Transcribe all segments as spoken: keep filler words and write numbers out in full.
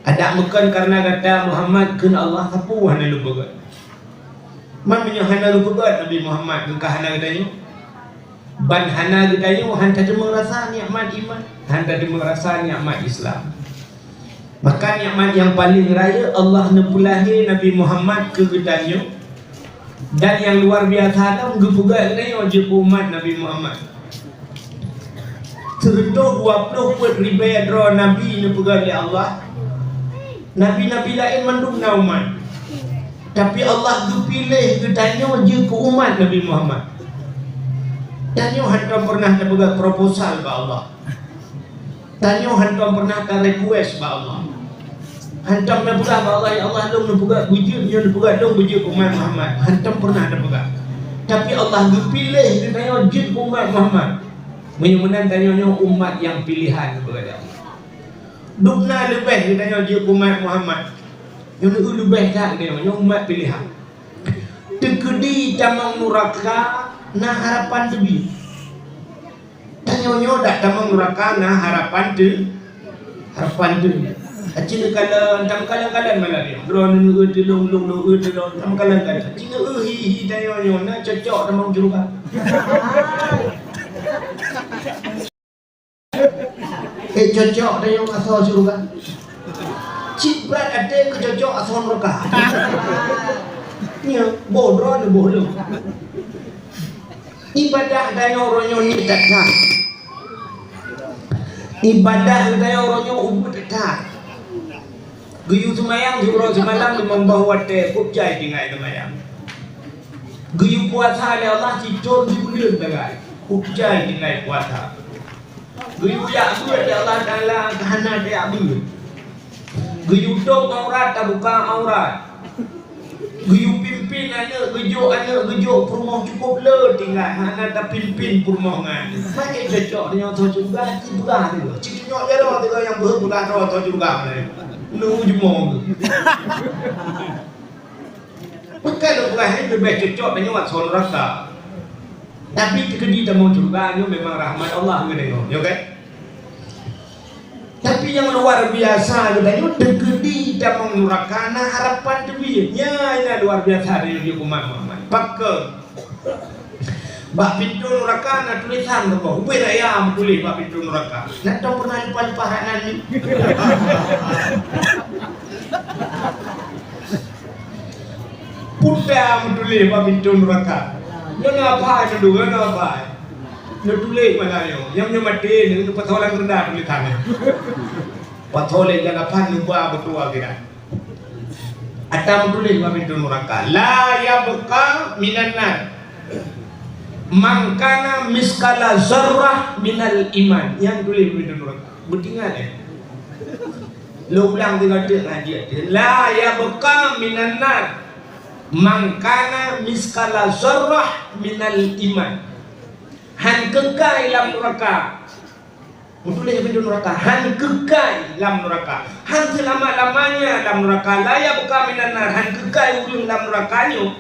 Adak meukon kareuna gata Muhammad, kheun Allah, sapeue hana lôn peugah. Man meunyoe hana lôn peugah Nabi Muhammad, kheun ka hana geutanyoe. Ban hana geutanyoe, han tateumeung rasa nikmat iman, han tateumeung rasa nikmat Islam. Maka nikmat nyang paleng rayeuk, Allah neupeulahé Nabi Muhammad keu geutanyoe. Dan nyang luar biasa lom geupeugah lé nyoe jeuet keu umat Nabi Muhammad. Sireutôh dua ploh peuet ribèe droe nabi neupeugah lé Allah. Nabi-nabi laén mandum na umat. Tapi Allah geupiléh geutanyoe jeuet keu umat Nabi Muhammad. Tanyoe hantom pernah tapeugah proposal bak Allah. Tanyoe hantom pernah ta-request bak Allah. Hantom tapeugah bak Allah, "Ya Allah, lôn neupeugah beujeuet, nyoe neupeugah lôn beujeuet keu umat Muhammad." Hantom pernah tapeugah. Tapi Allah geupiléh geutanyoe jeuet keu umat Muhammad. Meunyoe meunan tanyoe nyoe umat nyang piléhan geupeugah lé Allah. Dubna leubeh geutanyoe jeuet keu umat Muhammad. Nyoe leubeh that geutanyoe, nyoe umat piléhan. Teukeudi tamong nuraka na harapan teubiet. Tanyoe nyoe dak tamong nuraka na harapan teu-, harapan teu-, aci neukalon, tameukalon-kalon malam nyoe. Droeneuh eu teulông, lông lông eu teulông, tameukalon-kalon. Aci neueu hi-hi tanyoe nyoe na cocok tamong syeuruga. Eh, cocok tanyoe asoe syeuruga. Cit brat até keu cocok asoe nuraka. Nyoe, boh droeneuh boh lông. Ibadah tanyoe uroe nyoe niet that-that. Ibadah tanyoe uroe nyoe ubit that-that. Geuyue seumayang siuroe simalam limong boh watèe, kok jai tinggai seumayang. Geuyue puasa lé Allah sithôn sibuleuen sagai, kok jai tinggai puasa. Geuyue jak beuet lé Allah Taala ka hana tajak beuet. Geuyue tôp aurat tabuka aurat. Geuyue pimpén aneuk, geujok aneuk, geujok peurumoh cukôp le tinggai, hana tapimpén peurumoh ngon aneuk. Maté cocok tanyoe asoe syeuruga, ci peugah sigoe. Ci tunyok jaroe sigoe nyang beuhe peugah droe asoe syeuruga malèe. Nu jumoe. Pakon lôn peugah nyan leubeh cocok tanyoe asoe nuraka. Tapi teukeudi tamong syeuruga nyoe memang rahmat Allah geutanyoe, nyoe kan? Tapi nyang luar biasa geutanyoe teukeudi tamong nuraka na harapan teubiet. Nyan na luar biasa tanyoe di umat Muhammad. Pakon? Bak pintoe nuraka na tulésan saboh, ubé raya meutuléh bak pintoe nuraka. Na tom pernah lupa-lupa hak nan ni? Puta meutuléh bak pintoe nuraka. Nyoe na apa, nyoe dua na apa. Nyoe tuléh malam nyoe. Nyang nyoe maté, nyoe pasoe lam keureudah tulésan nyoe. Pasoe lé jan lapan neuba beutôi kira. Ata meutuléh bak pintoe nuraka, "La yabqa minan nar man kana misqala zarrah minal iman." Nyan tuléh bak pintoe nuraka. Beutingat, eh? Lôn ulang tinggai teuk ngaji, eh. "La yabqa minan nar man kana misqala zarrah minal iman." Han keukai lam nuraka. Meutuléh pintoe nuraka, han keukai lam nuraka, han seulama-lamanya lam nuraka, la yabqa minan nar, han keukai ureuëng lam nuraka nyoe,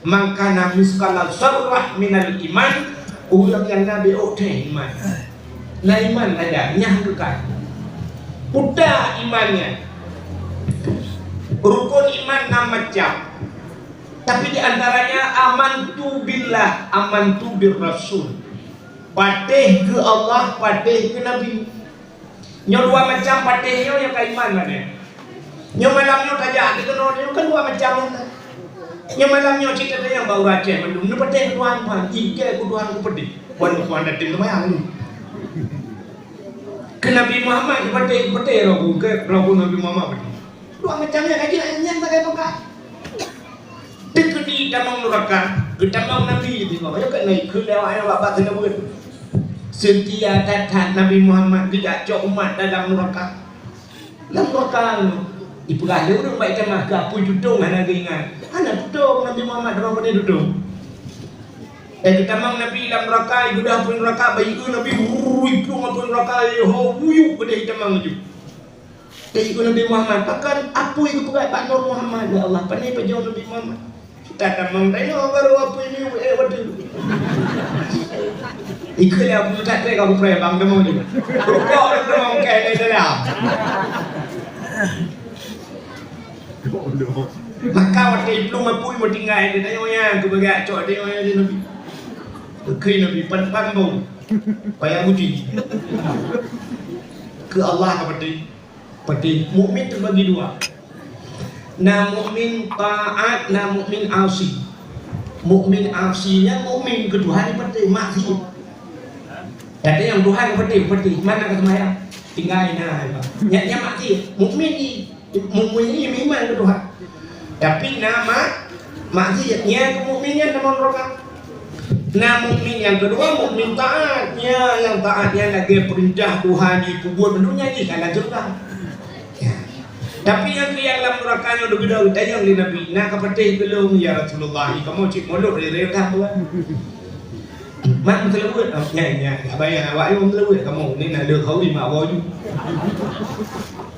man kana misqala zarrah minal iman, ureuëng nyang na beuôk thèe iman. Na iman saja, nyan han keukai. Peue iman nyan? Rukon iman na macam, tapi di antaranya amantu billah, amantu bir rasul. Patéh keu Allah, patéh keu Nabi. Nyoe dua macam patéh nyoe nyang ka iman manéh. Nyoe malam nyoe tajak di keunoe nyoe kan dua macam nyoe. Nyoe malam nyoe cit tatanyong bak ureuëng Aceh mandum, neupatéh keu Tuhan, Tuhan, ikée keu Tuhan kupatéh. Wan Tuhan dateng teumayang ni. Keu Nabi Muhammad neupatéh, patéh roh ku, keu roh ku Nabi Muhammad patéh. Dua macam nyan ka jeuet nyan sagai tongkat. Teukeudi tamong nuraka, geutamong Nabi di bawah. Nyoe keuneuk kheun lé awak nyan bak-bak keuneuk beuet. Seutia that-that Nabi Muhammad geujak cok umat dalam nuraka. Lam nuraka nyoe, ipeugah lé ureuëng bak itamah keu apui tutong hana geuingat. Hana tutong Nabi Muhammad tamong padum tutong. Eh, geutamong Nabi lam nuraka, ibeudôh apui nuraka, bak ié Nabi, wurui plueng apui nuraka, ho wuyuk keudeh itamong laju. Teuiku Nabi Muhammad, pakon apui geupeugah bak Nur Muhammad, ya Allah, pane pajoh Nabi Muhammad? Kita tamong tengok baru apui ni, eh, waduh. Ikut ya, apui tak kira aku pernah bang tamong ni. Rukok tamong kai dari dalam. Maka watèe plueng apui meutinggai di tanyoe nyan keu bagak cok tanyoe nyan di Nabi. Keu Nabi pan-pan bau. Payah budi. Keu Allah ka patéh. Patéh. Mukmin teubagi dua. Na mukmin taat, na mukmin asi. Mukmin asi nyan mukmin keu Tuhan patéh, maksiat. Tapi nyang Tuhan patéh, patéh. Mana ka seumayang? Tinggai na. Nyan, nyan maksiat. Mukmin ni Mu-, mu-, mukmin iman keu Tuhan. Tapi na ma-, maksiat, nyan keu mukmin nyan tamong neuraka. Na mukmin nyang keudua, mukmin taat. Nyan nyang taat nyan lagèe peurintah Tuhan jipeubuet, meunurot nyan jih ka lam syeuruga. Ya. Tapi nyang keu nyang lam neuraka nyoe, deuh-deuh geutanyong lé Nabi, "Na ka patéh keu lôn, ya Rasulullah?" Kamoe cit mulod rere that Tuhan. Mak meuseulaweuet, oh, nyan, nyan, abang nyan, awak nyoe meuseulaweuet kamoe, ni na le khawi mak woe ju.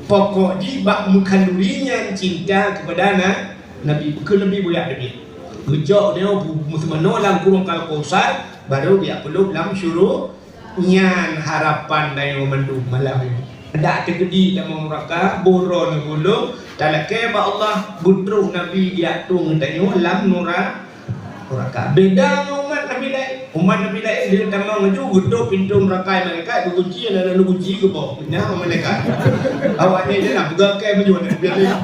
Pokok jih bak meukhanduri nyan cinta kepada na-, Nabi, keu Nabi buyak teubiet. Geujok nyoe bu-, meuseumanoe lam kurong Al-Kausar, baru geujak peulop lam syuru-, nyan harapan tanyoe mandum malam nyoe. Dak teukeudi tamong neuraka, boh droe neugulong, talakèe bak Allah, beutrôh Nabi geujak tueng tanyoe lam nura-, Neuraka. Beda ngon umat Nabi laén. Umat Nabi laén, dia tamong laju, geutôp pintoe neuraka malaikat, geukunci, lalu geukunci geuboh. Nyan malaikat. Awak nyan je lah, peugah kèe meunyoe Nabi laén.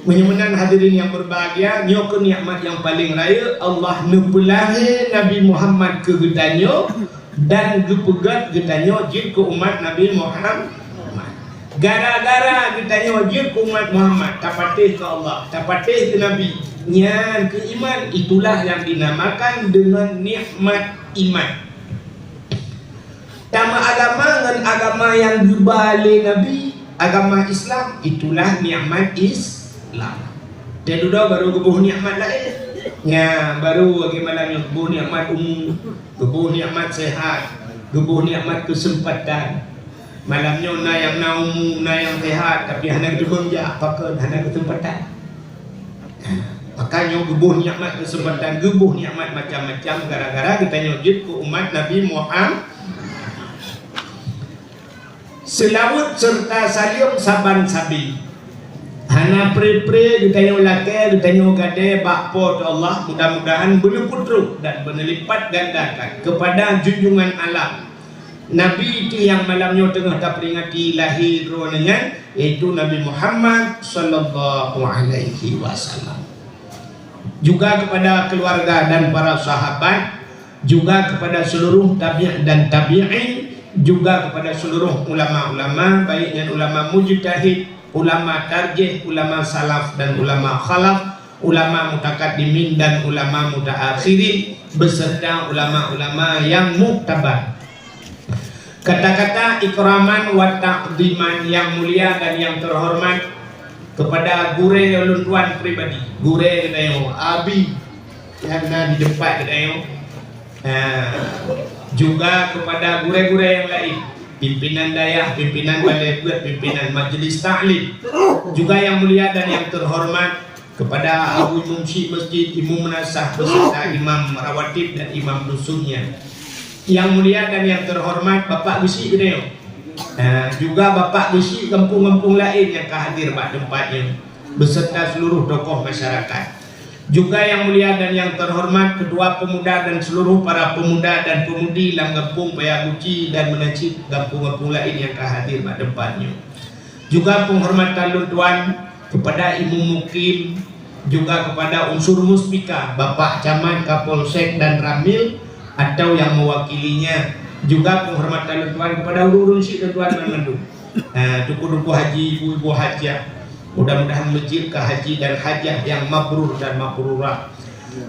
Meunyoe meunan hadirin yang berbahagia, nyoe keuh nikmat nyang paleng rayeuk, Allah neupeulahé Nabi Muhammad keu geutanyoe dan geupeugöt geutanyoe jeuet keu umat Nabi Muhammad. Gara-gara geutanyoe jeuet keu umat Muhammad, tapatéh keu Allah, tapatéh keu Nabi, nyan keuh iman, itulah nyang dinamakan deungon nikmat iman. Tameuagama ngon agama nyang geuba lé Nabi, agama Islam, itulah nikmat Islam. Dan dudoe baru geuboh nikmat laén. Nya, baru lagèe malam nyoe geuboh nikmat umu, geuboh nikmat sehat, geuboh nikmat keuseumpatan. Malam nyoe na nyang na umu, na nyang sehat, tapi hana geuteupeue jak, pakon hana keuseumpatan. Maka nyoe geuboh nikmat keuseumpatan, geuboh nikmat macam-macam gara-gara geutanyoe jeuet keu umat Nabi Muhammad. Seulaweuet seureuta saleuem saban sabe. Hana pre-pre geutanyoe lakèe, geutanyoe gadée bak Po teu Allah, mudah-mudahan beuneupeutrok dan beuneulipatgandakan keupada junjungan alam, Nabi teuh nyang malam nyoe teungoh taperingati lahé droeneuh nyan, yaitu Nabi Muhammad sallallahu alaihi wasallam. Juga kepada keluarga dan para sahabat, juga kepada seluruh tabi' dan tabi'in, juga kepada seluruh ulama-ulama, baik nyan ulama mujtahid, ulama tarjih, ulama salaf dan ulama khalaf, ulama mutakaddimin dan ulama mutaakhirin, beserta ulama-ulama yang muktabar. Kata-kata ikraman wa ta'ziman yang mulia dan yang terhormat kepada gurée ulôn tuan pribadi, gurée geutanyoe, Abi, nyang na di teumpat geutanyoe. Ha, juga kepada gurée-gurée nyang laén, pimpinan dayah, pimpinan balai beuet, pimpinan majlis taklim. Juga yang mulia dan yang terhormat kepada Abu Imum Syik Masjid, Imum Meunasah beserta Imam Rawatib dan Imam Dusunnya. Yang mulia dan yang terhormat Bapak Geuchik geutanyoe. Ha, juga Bapak Geuchik gampông-gampông laén nyang ka hadir bak teumpat nyoe beserta seluruh tokoh masyarakat. Juga yang mulia dan yang terhormat Ketua Pemuda dan seluruh para pemuda dan pemudi lam Gampông Paya Guci dan Meunasib gampông-gampông laén nyang ka hadir bak teumpat nyoe. Juga penghormatan lôn tuan kepada Imum Mukim, juga kepada unsur Muspika, Bapak Camat, Kapolsek dan Ramil atau yang mewakilinya. Juga penghormatan lôn tuan kepada ureuëng-ureuëng syik lôn tuan banmandum. Ha, tuku-tuku haji, ibu-ibu hajah. Mudah-mudahan meujeuet keu haji dan hajah yang mabrur dan mabrurah.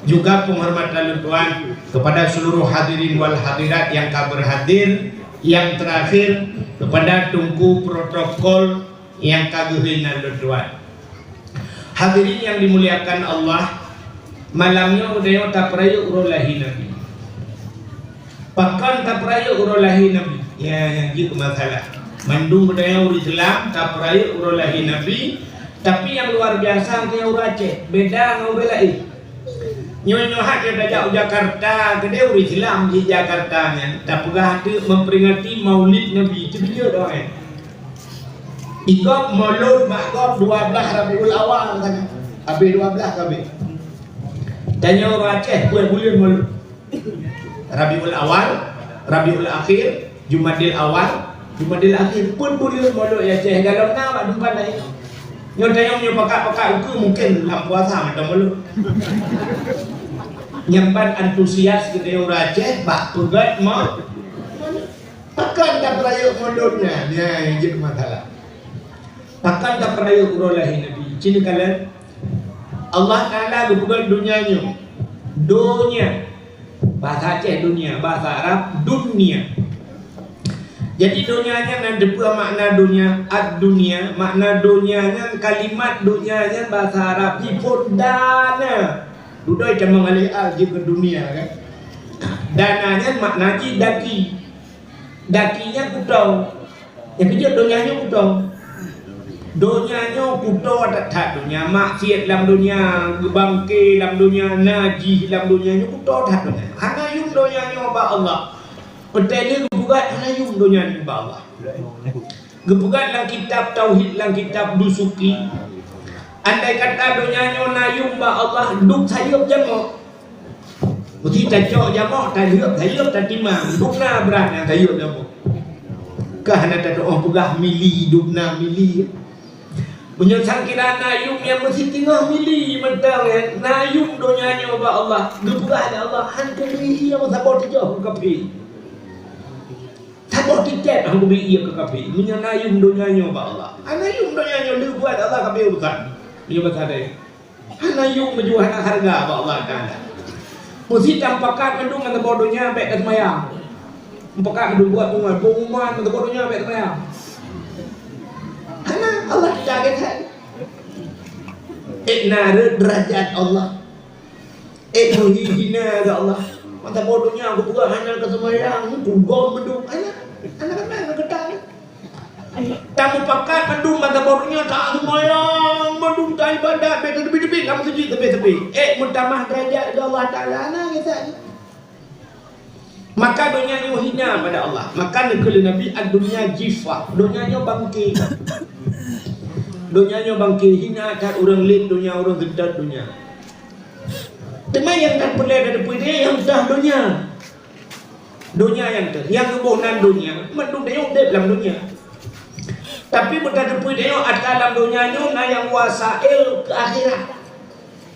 Juga penghormatan lôn tuan kepada seluruh hadirin wal hadirat yang ka berhadir. Yang terakhir, kepada Teungku protokol nyang ka geuhina lôn tuan. Hadirin yang dimuliakan Allah, malam nyoe geutanyoe tapeurayeuk uroe lahé Nabi. Pakon tapeurayeuk uroe lahé Nabi? Ya, nyang jeuet keu masalah. Mandum geutanyoe ureuëng Islam tapeurayeuk uroe lahé Nabi, tapi nyang luar biasa geutanyoe ureuëng Aceh, beda ngon ureuëng laén. Nyoe-nyoe hat nyang tajak u Jakarta, keudeh ureuëng Islam di Jakarta nyan, tapeugah teuk memperingati Maulid Nabi, teubiet doa. Di gob mulod bak gob dua blaih Rabiul Awal saja. Habéh dua blaih ka habéh. Tanyoe ureuëng Aceh peue buleuen mulod? Rabiul Awal, Rabiul Akhir, Jumadil Awal, Jumadil Akhir. Peue buleuen mulod di Aceh, galom na bak dumpan laén. Nyoe tanyoe meunyoe pakat-pakat ukeue mungken lam puasa mantong mulod. Nyan ban antusias keu tanyoe ureuëng Aceh bak peugét mo-, Pakon tapeurayeuk mulod nyan? Nyan jeuet masalah. Pakon tapeurayeuk uroe lahé Nabi? Ci neukalon, Allah Taala geupeugah donya nyoe. Donya. Bahasa Aceh donya, bahasa Arab dunia. Jadi donya nyan na teupeue makna donya, ad-dunya, makna donya nyan, kalimat donya nyan bahasa Arab jih phon dana. Dudoe tamong alif al jeuet keu dunia kan. Dana nyan makna jih daki. Daki nyan kuto. Nyang keujeuet donya nyoe kuto. Donya nyoe kuto that-that donya, maksiat lam donya, geubangke lam donya, najih lam donya nyoe kuto that donya. Hana yum donya nyoe bak Allah. Peureulée geupeugah hana yum donya nyoe bak Allah. Geupeugah lam kitab tauhid, lam kitab Dusuki, andai kata donya nyoe na yum bak Allah, dub sayeuep jamok. Meusti tacok jamok, talheuep sayeuep, tatimang. Dub na brat nyang sayeuep jamok. Ka hana tatu'oh peugah mili, dub na mili. Meunyoe sangkira na yum nyang meusti teungoh mili mantong, na yum donya nyoe bak Allah. Geupeugah lé Allah, han kubri ié meusaboh tujoh keu kafé. Saboh tiket han kubri ié keu kafé. Meunyoe na yum donya nyoe bak Allah. Hana yum donya nyoe, le buet Allah kafé urusan. Meunyoe bahasa deh. Hana yum meujeuet hana hareuga bak Allah Taala. Meusti tamupakat mandum ngon saboh donya bék taseumayang. Mupakat mandum buet pengumuman, pengumuman ngon saboh donya bék taseumayang. Hana, Allah teuka gét that. Ék na rhot deurajat Allah. Ék meuhina lé Allah. Mata boh donya geupeugah hana ka seumayang, kugom mandum. Hana, hana ka na, hana ka na. Tamupakat mandum mata boh donya taseumayang, mandum taibadat, bék teubiet-teubiet lam meuseujid teubiet-teubiet. Ék meutamah deurajat lé Allah Taala, hana geutanyoe. Maka donya nyoe hina bak Allah. Maka neukheun lé Nabi, "Ad-dunya jifah." Donya nyoe bangke. Donya nyoe bangke, hina that ureuëng lét donya, ureuëng geutot donya. Teuma nyang that peureulée tateupeue nyang teuh donya. Donya nyang teuh, nyang geuboh nan donya, mandum tanyoe udeb lam donya. Tapi beutateupeue tanyoe atra lam donya nyoe na nyang wasail keu akhirat.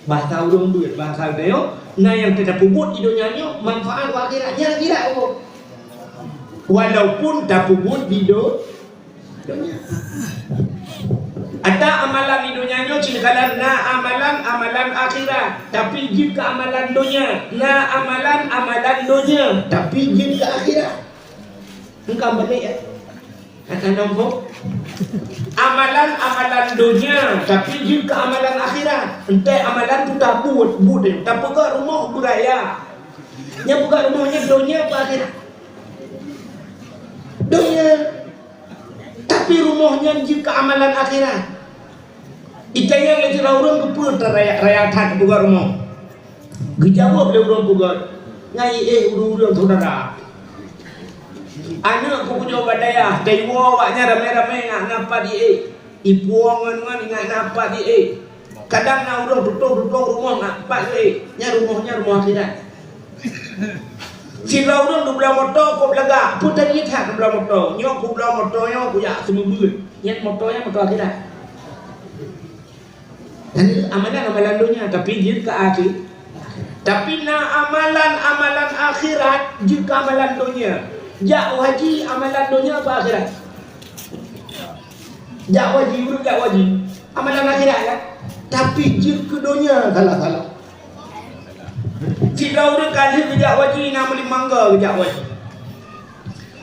Bahasa ureuëng beuet, bahasa tanyoe, na nyang teutapeubuet di donya nyoe manfaat u akhirat, nyan akhirat oh. Walaupun tapeubuet di do-, donya. Ata amalan di donya nyoe cit kadang na amalan, amalan akhirat, tapi jeuet keu amalan donya. Na amalan, amalan donya, tapi jeuet keu akhirat. Engkau balik ya. Kata nombor. Amalan-amalan donya, tapi jeuet keu amalan akhirat. Entek amalan tu tabuet, buet, tapeugah rumoh beuraya. Nyang peugah rumoh nyan donya apa akhirat? Donya. Tapi rumoh nyan jeuet keu amalan akhirat. Itanyong lé sidroe ureuëng keupeue teuraya-raya that peugah rumoh. Geujaweueb lé ureuëng peugah, ngai éh ureuëng-ureuëng syedara. Aneuëk kupeujok bak dayah, taiwoe awaknyan ramé-ramé ngat na pat ié. Ipuwoe ngon-ngon ingat na pat ié. Kadang na ureuëng tutong-tutong rumoh ngat pat ié. Nyan rumoh nyan rumoh akhirat. Sidroe ureuëng geubloe moto kok beulagak, peue tadi that geubloe moto. Nyoe kubloe moto nyoe kujak seumeubeuet. Nyan moto nyan moto akhirat. Dan amalan-amalan donya, tapi jeuet keu akhé-, tapi na amalan-amalan akhirat jeuet keu amalan donya. Jak haji amalan donya apa akhirat? Jak haji, ureuëng jak haji, amalan akhirat kan? Tapi jeuet keu donya salah-salah. Sidroe ureuëng ka lheueh geujak haji na meulimangga geujak haji.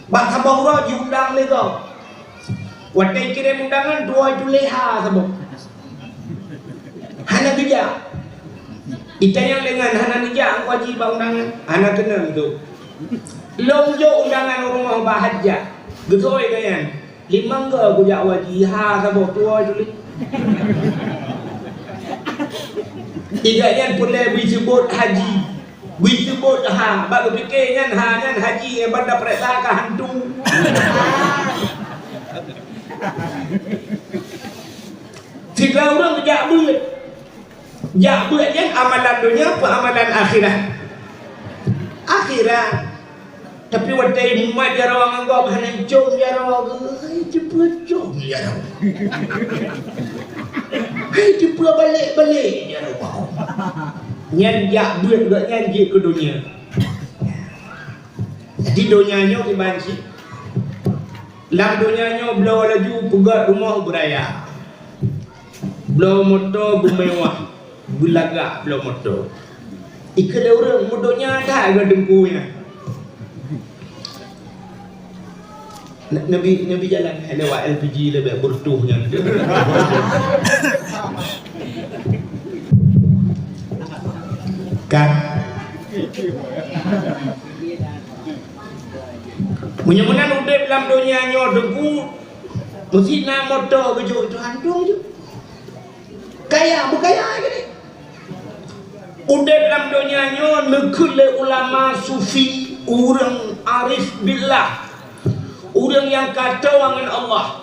Bak saboh uroe jiundang lé gob. Watée kirém undangan tuwoe tuléh ha saboh. Hana geujak. Itanyong lé nyan hana neujak Teungku Haji bak undangan. Hana keunong tu. Lôn jok undangan u rumoh bak hajat. Geutôi gobnyan. Limangga geujak haji ha saboh tuwoe tuléh. Iga nyan peureulée bri seubot haji. Bri seubot ha, bak geupike nyan ha nyan haji nyang ban tapeuriksa ka hantu. Sidroe ureuëng jak beuet. Jak beuet nyan amalan donya apa amalan akhirat? Akhirat. Tapi watée mumat jaroe ngon gob hana icom jaroe, hai teupeu com jaroe. Hai teupeu balek-balek jaroe. Nyan jak beuet gobnyan jeuet keu donya. Jadi donya nyoe kiban cit. Lam donya nyoe bloe laju peugöt rumoh beuraya. Bloe moto beumewah, beulagak bloe moto. Ikeu lé ureuëng meudonya that ngon teungku nyan. Ne-, neubi, neubi jalan hai lewat L P G leubeh beureutoh nyan. Kan? Meunyoe meunan udeb lam donya nyoe teungku, meusi na moto geujok Tuhan dong tu. Kaya, beukaya jadi. Udeb lam donya nyoe neukheun lé ulama sufi, ureuëng arif billah, ureuëng nyang ka toe ngon Allah.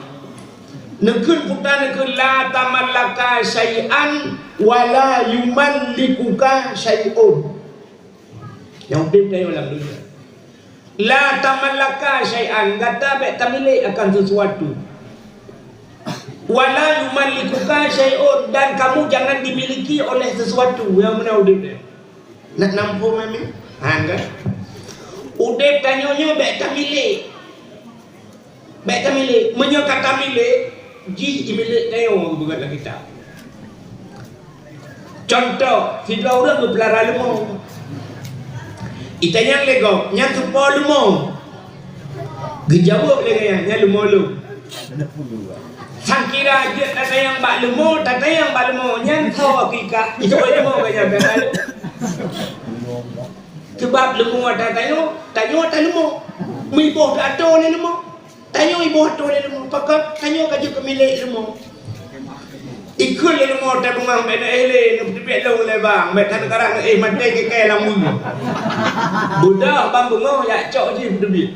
Neukheun puta neukheun la tamallaka syai'an wa la yumallikuka syai'un. Nyang udeb tanyoe lam donya. La tamallaka syai'an, gata bék tamilék akan sesuatu. Wala yumallikuka syai'un, dan kamu jangan dimiliki oleh sesuatu nyang meunan udeb nyoe. Nak nampung mami? Han kan? Udeb tanyoe nyoe bék tamilék. Bék tamilék. Meunyoe ka tamilék, jih imilék tanyoe geupeugah lam kitab. Contoh, sidroe ureuëng geupeulara leumo. Itanyong lé gob, "Nyan soe po leumo?" Geujaweueb lé gobnyan, "Nyan leumo lôn." Sangkira jeuet tatanyong bak leumo, tatanyong bak leumo, "Nyan soe kika?" Itu leumo gobnyan. Sebab leumo ata tanyoe, tanyoe ata leumo. Meuiboh teuatoe lé leumo. Tanyoe iboh atoe lé leumo, pakon tanyoe ka jeuet keu milék leumo. Ikheun lé leumo, "Ata beungoh bék na éh lé, neupeuteubiet lôn lé bang, bék that neukarab neuéh maté keu kèe lam weueh." Beudôh bang beungoh jak cok jih peuteubiet.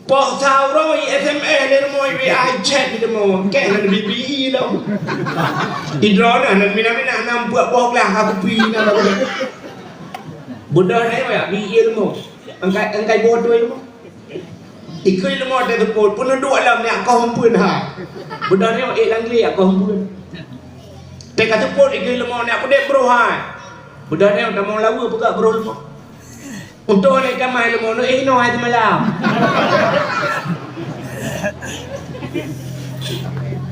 Poh sa uroe i S M S lé leumo, i W A, i chat lé leumo, kèe hana bi-bi lom. Idroe na hana mina-mina, na peuet boh glah ka kupi na. Beudôh na jak bi leumo. Angkat, angkat boh tu leumo. Ikheun leumo teuh teupot, peuneudok lom nyak koh umpeuen ha. Beudôh nyoe ék lam glé nyak koh umpeuen. Teuka teupot ikheun leumo nyak peudeh broh ha. Beudôh nyoe tamong laweue peugah broh leumo. Untôh lé tamah leumo nyoe éh inoe hai teumalam.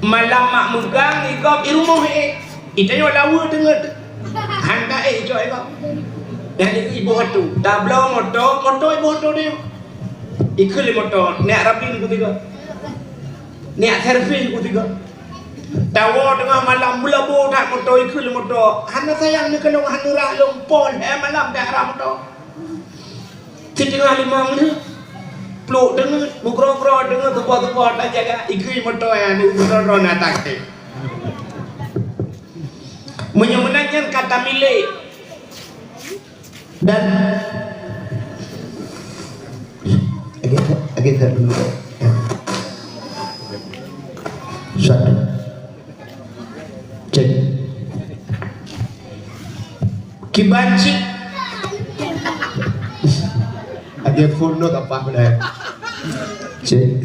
Malam mak meugang i gob i rumoh éh. Itanyoe laweue teungeut. Han ka éh icok i gob. Nyan iboh atoe. Tabloe moto, moto iboh atoe nyoe. Ikheun lé moto, nyak rabin kutiga. Nyak servis kutiga. Tawoe teungoh malam beulabo that moto, ikheun lé moto. Hana sayang neukalon, hana rah lom pon, eh malam that rah moto. Siteungoh limong lheueh, pluk deungon, meugroe-groe deungon, teupoh-teupoh tajaga, ikheun moto nyan, meugroe-groe na takée. Meunyoe meunan nyan ka tamilék, Dan lagi, lagi satu. Satu. Cek. Kiban cit. Ada phone tu apa dah? Cek.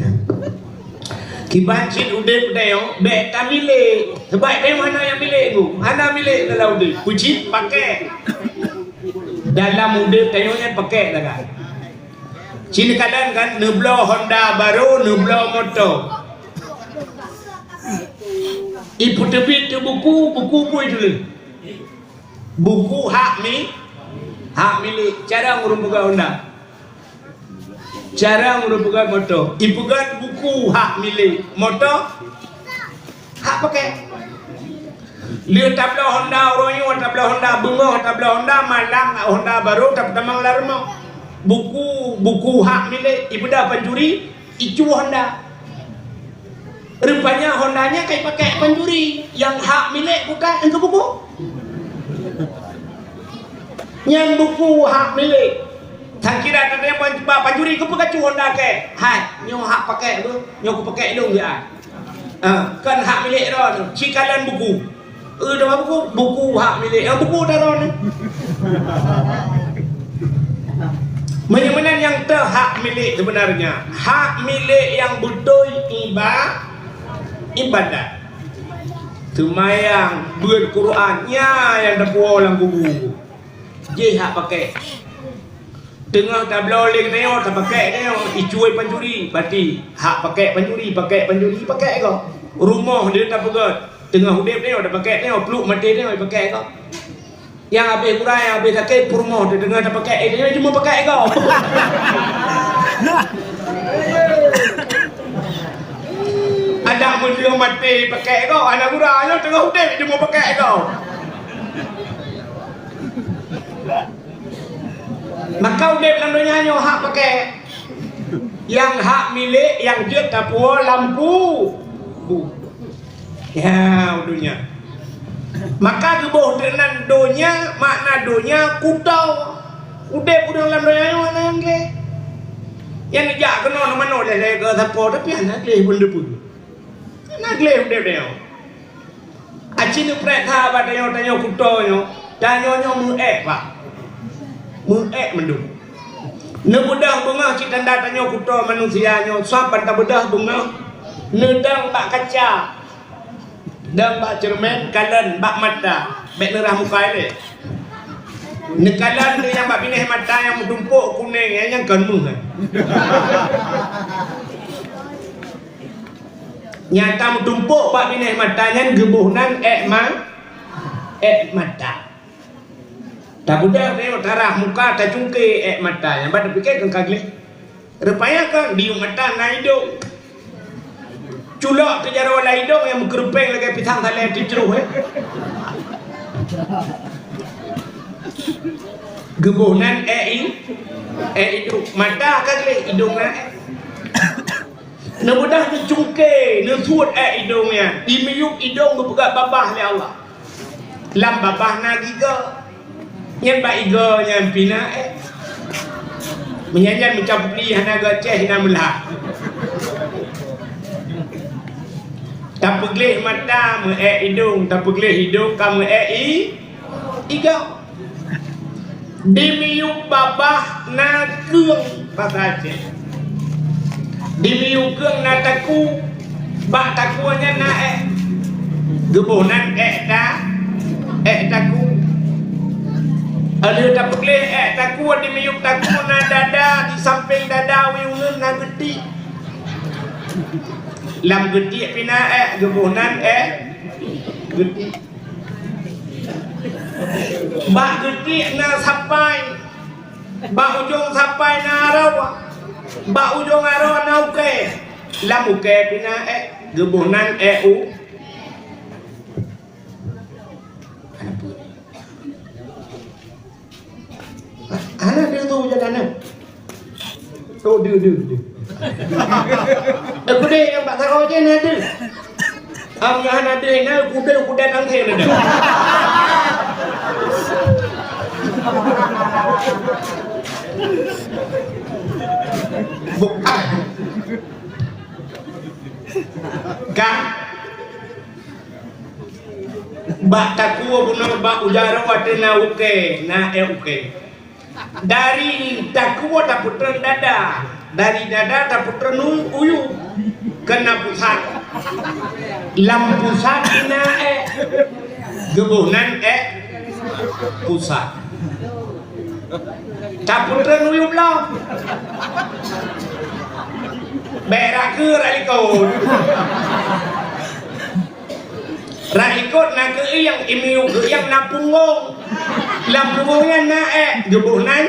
Kiban cit udeb tanyoe, bék tamilék. Sebab tanyoe hana nyang milék tu. Hana milék dalam udeb. Peue cit pakai. Dalam udeb tanyoe nyan pakai sagai. Cit kadang kan, neubloe Honda barô, neubloe moto. Ipeuteubiet teuh buku, buku peue ituléh? Buku hak mi-, hak milék. Cara ureuëng peugah Honda. Cara ureuëng peugah moto. Ipeugah buku hak milék. Moto hak pakai. Lheueh tabloe Honda uroe nyoe, tabloe Honda beungoh, tabloe Honda malam, Honda barô, tapeutamong lam rumoh. Buku, buku hak milék, ipeugah pancuri, icu Honda. Rupanya Honda nyan ka ipakai pancuri, nyang hak milék bukan, engkau buku. Nyan buku hak milék. Sangkira teurimong bak pancuri, keupeue kacu honda kèe? Hai, nyoe hak pakèk beuh, nyoe kupakèk lôn ya. Ah, kon hak milék droe, ci kalon buku. Eh, dua buku, buku hak milék, nyang buku taroe ni. Meunyoe meunan nyang teuh hak milék sebenarnya, hak milék nyang beutôi iba-, ibadat. Seumayang, beuet Quran, nyan nyang tapuwoe lam kubu. Jih hak pakèk. Teungoh tabloe lé geutanyoe, tapakèk tanyoe, icue pancuri, pati hak pakèk pancuri, pakèk pancuri, pakèk gob. Rumoh deuh tapeugöt, teungoh udép tanyoe, tapakèk tanyoe, pluek maté tanyoe, pakèk gob. Nyang habéh gura, nyang habéh sakét, peurumoh teuh teungoh tapakèk, eh, tanyoe cuma pakèk gob. Adak meunyoe maté pakèk gob, aneuk gura nyoe teungoh udép cuma pakèk gob. Maka udép lam donya nyoe hak pakèk. Nyang hak milék nyang jeuet tapuwoe lam ku-, ku-, ya, donya. Maka geuboh teunan donya, makna donya kuto. Udép ureueng lam donya nyoe hana nyang gleh. Nyang neujak keunoe na manoe lé-lé keu sapo, tapi hana gleh pun teupeue. Hana gleh udép nyoe. Aci neupreh that bak tanyoe, tanyoe kuto nyoe, tanyoe nyoe meu-ék, Pak. Meu-ék mandum. Neubeudôh beungoh cit tanda tanyoe kuto manusia nyoe, sabab ban tabeudôh beungoh, neudong bak kaca, dong bak ceureumen, kalon bak mata, bèk neurah muka ilèe. Neukalon lé nyang bak binéh mata nyang meutumpôk kunéng, nyang kon meuh. Nyang ka meutumpôk bak binéh mata nyan geuboh nan ék ma-, ék mata. Tabeudôh nyoe tarah muka tacungké ék mata nyan, ban tapike kon ka gleh. Rupanya kon di mata na idong. Culok keu jaroe lam idong nyang meukeurupeng lagèe pisang salée teucroh, eh. Geuboh nan ék i-, ék idong. Mata ka gleh, idong na ék. Neubeudôh neucungké, neusuet ék idong nyan. Di miyueb idong geupeugah babah lé Allah. Lam babah na gigoe. Nyan bak igoe nyan pih na ék. Meunyan nyan meucabli hana geucéh na meulah. Tapeugleh mata meu-ék idong, tapeugleh idong ka meu-ék i-, igoe. Di miyueb babah na keueng basa Aceh. Di miyueb keueng na takue. Bak takue nyan na ék. Geuboh nan ék ta-, ék takue. Lheueh tapeugleh ék takue di miyueb takue na dada, di sampéng dada wéuh uneuen na geutiek. Lam geutiek pih na ék, geuboh nan ék geutiek. Bak geutiek na sapai, bak ujong sapai na aroe, bak ujong aroe na ukée, lam ukée pih na ék, geuboh nan ék u-, Hana deuh tu jalan na. Oh, deuh, deuh, deuh. Eh, kudeh nyang bak saroe jih na deuh. Am, nyang hana deuh na, kudeh, kudeh tangke na deuh. Bukan. Kan? Bak takue bunoe bak ujaroe watée na ukée, na ék ukée. Dari takue tapeutreun dada, dari dada tapeutreun u-, uyu, keu na pusat. Lam pusat na ék, geuboh nan ék pusat. Tapeutreun uyu bloe. Bèk rakeue rak likot. Rak likot na geuieng, i miyueb geuieng na punggong. Lam punggong nyan na ék, geuboh nan.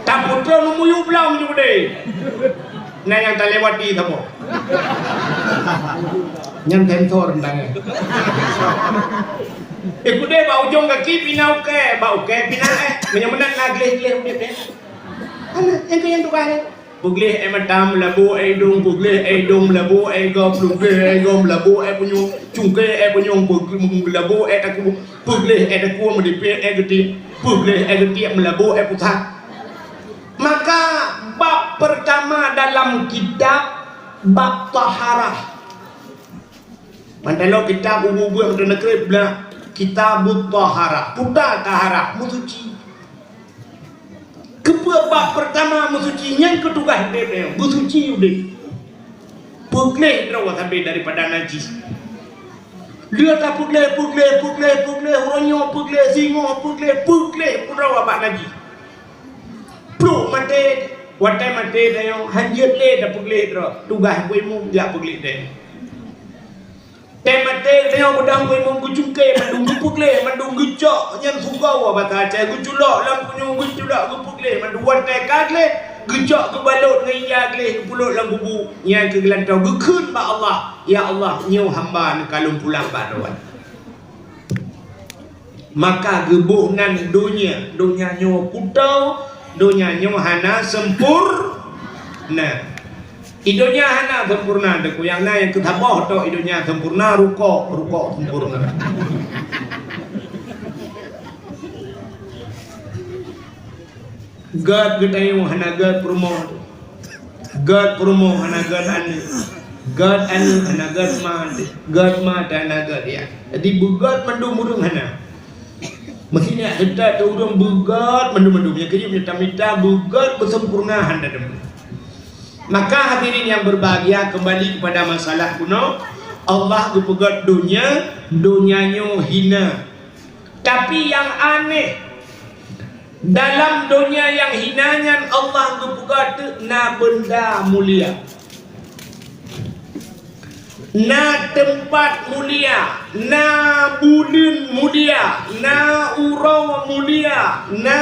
Tapeutreun u miyueb bloe meunyoe udeh. Na nyang talewati saboh. Nyan sensor teuntang nyan. Eh, udeh bak ujong gaki pih na ukée, bak ukée pih na ék. Meunyoe meunan na gleh-gleh udeb nyan. Hana, nyang keu nyang tugaih nyan. Peugleh èk mata, meulabô èk idông, peugleh èk idông, meulabô èk gob, peugleh èk gob, meulabô èk punyueng, cungké èk punyueng, peugleh, meulabô èk takue, peugleh èk takue, meudipèe èk geutiek, peugleh èk geutiek, meulabô èk pusat. Maka bab peurtama dalam kitab, bab taharah. Mantong lom kitab ubu-ubu nyang teuneukreub blah Kitabut Taharah. Peue taharah, meusuci. Keupeue bab peurtama meusuci? Nyan keuh tugaih udeb nyoe, meusuci udeb. Peugleh droe sabe daripada najis. Lheueh tapeugleh, peugleh, peugleh, peugleh, uroe nyoe peugleh, singoh peugleh, peugleh droe bak najis. Pluek maté, watèe maté tanyoe, hanjeuet lé tapeugleh droe. Tugaih Teungku Imum jak peugleh droe. Teumaté tanyoe beudang Teungku Imum geucungké mandum, geupeugleh mandum, geucok nyan sugoe basa Aceh, geuculok lam punyueng, geuculok geupeugleh mandum. Watèe ka gleh, geucok geubalot ngon ija gleh, geupulot lam kubu, nyan keuh geulantoe, geukheun bak Allah, "Ya Allah, nyoe hamba neukalon pulang bak Droe." Maka geuboh nan donya. Donya nyoe kuto, donya nyoe hana sempurna. I donya hana sempurna, Teungku. Nyang na nyang keu saboh tok i donya sempurna, rukok, rukok sempurna. Gèt geutanyoe hana gèt peurumoh. Gèt peurumoh hana gèt aneuk. Gèt aneuk hana gèt ma. Gèt ma hana gèt yah. Jadi beugèt mandum ureueng hana. Meusti nyan teutab ureueng beugèt mandum-mandum. Nyang keujeuet nyoe tamita beugèt beusempurna hana teuma. Maka hadirin yang berbahagia, kembali kepada masalah bunoe, Allah geupeugèt donya, donya nyoe hina. Tapi nyang aneh, dalam donya nyang hina nyan Allah geupeugah teuk na beunda mulia. Na teumpat mulia, na buleuen mulia, na uroe mulia, na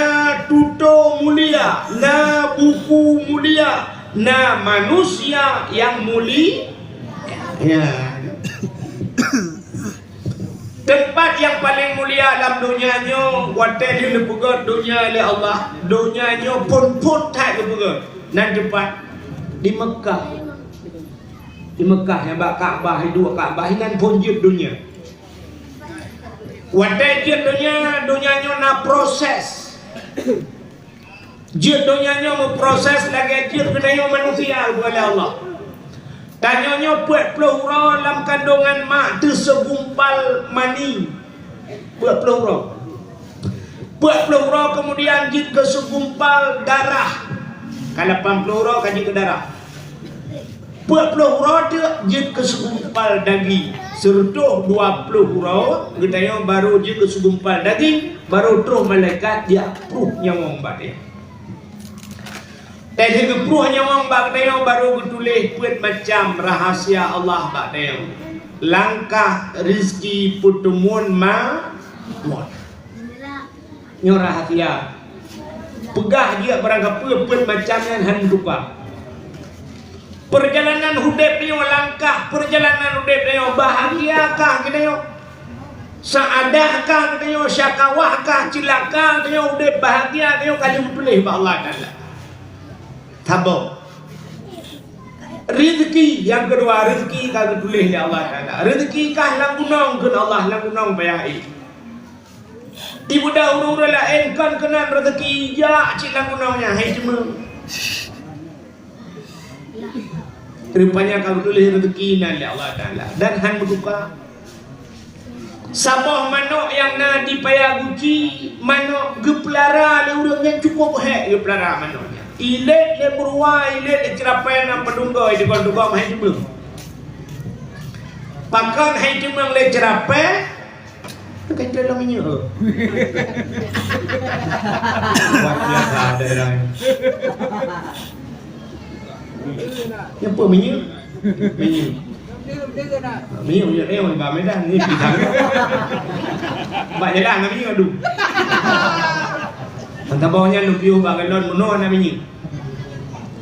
tutoe mulia, na buku mulia, na manusia nyang muli-, ya. Teumpat nyang paleng mulia lam donya nyoe, watèe lheueh neupeugèt donya lé Allah, donya nyoe phon-phon that geupeugèt. Nan teumpat di Meukah. Di Meukah nyang bak Ka'bah, di duek Ka'bah, inan phon jeuet donya. Watèe jeuet donya, donya nyoe na proses. Jeuet donya nyoe meuproses lagèe jeuet geutanyoe manusia, geupeugah lé Allah. Tanyoe nyoe peuet ploh uroe lam kandongan mak teuh segumpal mani. Peuet ploh uroe. Peuet ploh uroe keumudian jeuet keu segumpal darah. Ka lapan ploh uroe ka jeuet keu darah. Peuet ploh uroe teuk jeuet keu segumpal daging. Sireutôh dua ploh uroe geutanyoe barô jeuet keu segumpal daging, barô troh malaikat jak pruh nyawöng bak tanyoe. Teuma geupruh nyawöng bak tanyoe barô geutuléh peuet macam rahasia Allah bak tanyoe. Langkah, reuzeki, peuteumuan, ma-, mot. Nyoe rahasia. Peugah jeuet barangkapeue peuet macam nyan hana meutuka. Peurjalanan udeb tanyoe, langkah peurjalanan udeb tanyoe, bahagia kah geutanyoe? Seuadah kah geutanyoe, syakawah kah, ceulaka geutanyoe, udeb bahagia geutanyoe ka lheueh geutuléh bak Allah Taala. Saboh. Reuzeki nyang keudua, reuzeki ka geutuléh lé Allah Taala. Reuzeki kah lam gunong, kheun Allah, lam gunong payah ék. Ibuda ureueng-ureueng laén kon keunan reuzeki, jak cit lam gunong nyan, hai teuma. Rupanya ka geutuléh reuzeki nan lé Allah Taala dan han meutuka. Saboh manok nyang na di Paya Guci, manok geupeulara lé ureueng nyang cukôp hék geupeulara manok nyan. Ilét lé beurua, ilét lé ceurapée, na peudunggoe di bawah dugom hai teuma. Pakon hai teuma lé ceurapée? Kan dalam minyeuk. Luar biasa daerah ni. Nyan peue minyeuk? Minyeuk. Minyeuk, minyeuk nyoe bak Medan ni pisang. Bak jalan na minyeuk tu. Mantong boh nyan lôn piôh bak galon meunoe na minyeuk.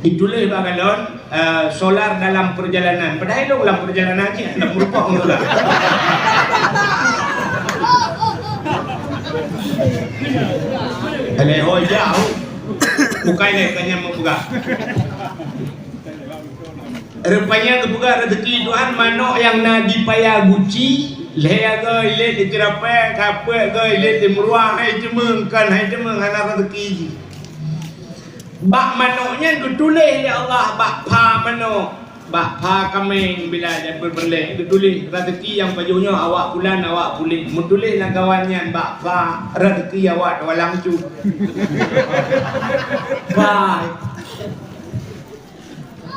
Dituléh bak galon, eh, solar dalam perjalanan. Padahai lôn lam perjalanan cit, lam meureumpok ngon solar. Alèh hôi jauh. Bukai lé ka nyan meupeugah. Rupanya geupeugah rezeki Tuhan, manok nyang na di paya guci, lhèe goe ilét di Ceurapée, kapeuet goe ilét di Meuruah, hai teumeung, kon hai teumeung, hana rezeki jih. Bak manok nyan geutuléh lé Allah bak pha manok, bak pha kaméng bila jeuet beureuléh, geutuléh rezeki nyang pajoh nyoe awak pulan, awak puléh. Meutuléh lam kawan nyan bak pha rezeki awak Tualang Cut. Pha.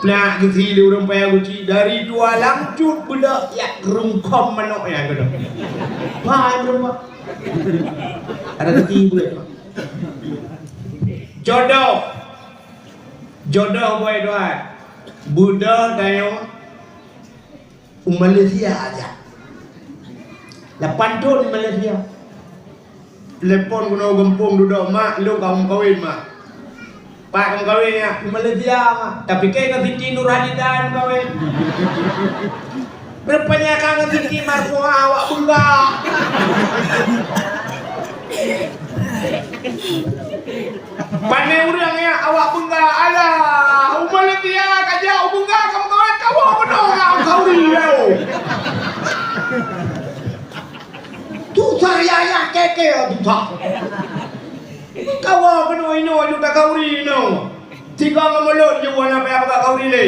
Plak geusi lé ureueng paya guci dari Tualang Cut beudôk jak rungkôm manok nyan keudroe. Pha ureueng pha. Rezeki buet. Jodoh. Jodoh boh Tuhan. Beudôh tanyoe u Malaysia aja. Lapan thon di Malaysia. Telepon keunoe gampông dudoe, "Mak, lôn ka meukawen, Mak." "Pat ka meukawen, ya?" "Di Malaysia, Mak." "Tapike ngon Siti Nurhaliza meukawen." Rupanya ka ngon Siti Marfuah awak beungga. Pane ureueng nyan awak beungga, alah, u Malaysia ka jak u beungga ka meukawen, kawoe keunoe ngon khauri, yo. Susah yah-yah keke susah. Kawoe keunoe inoe ju takhauri inoe. Tiga ngon mulod ju hana payah peugah khauri lé.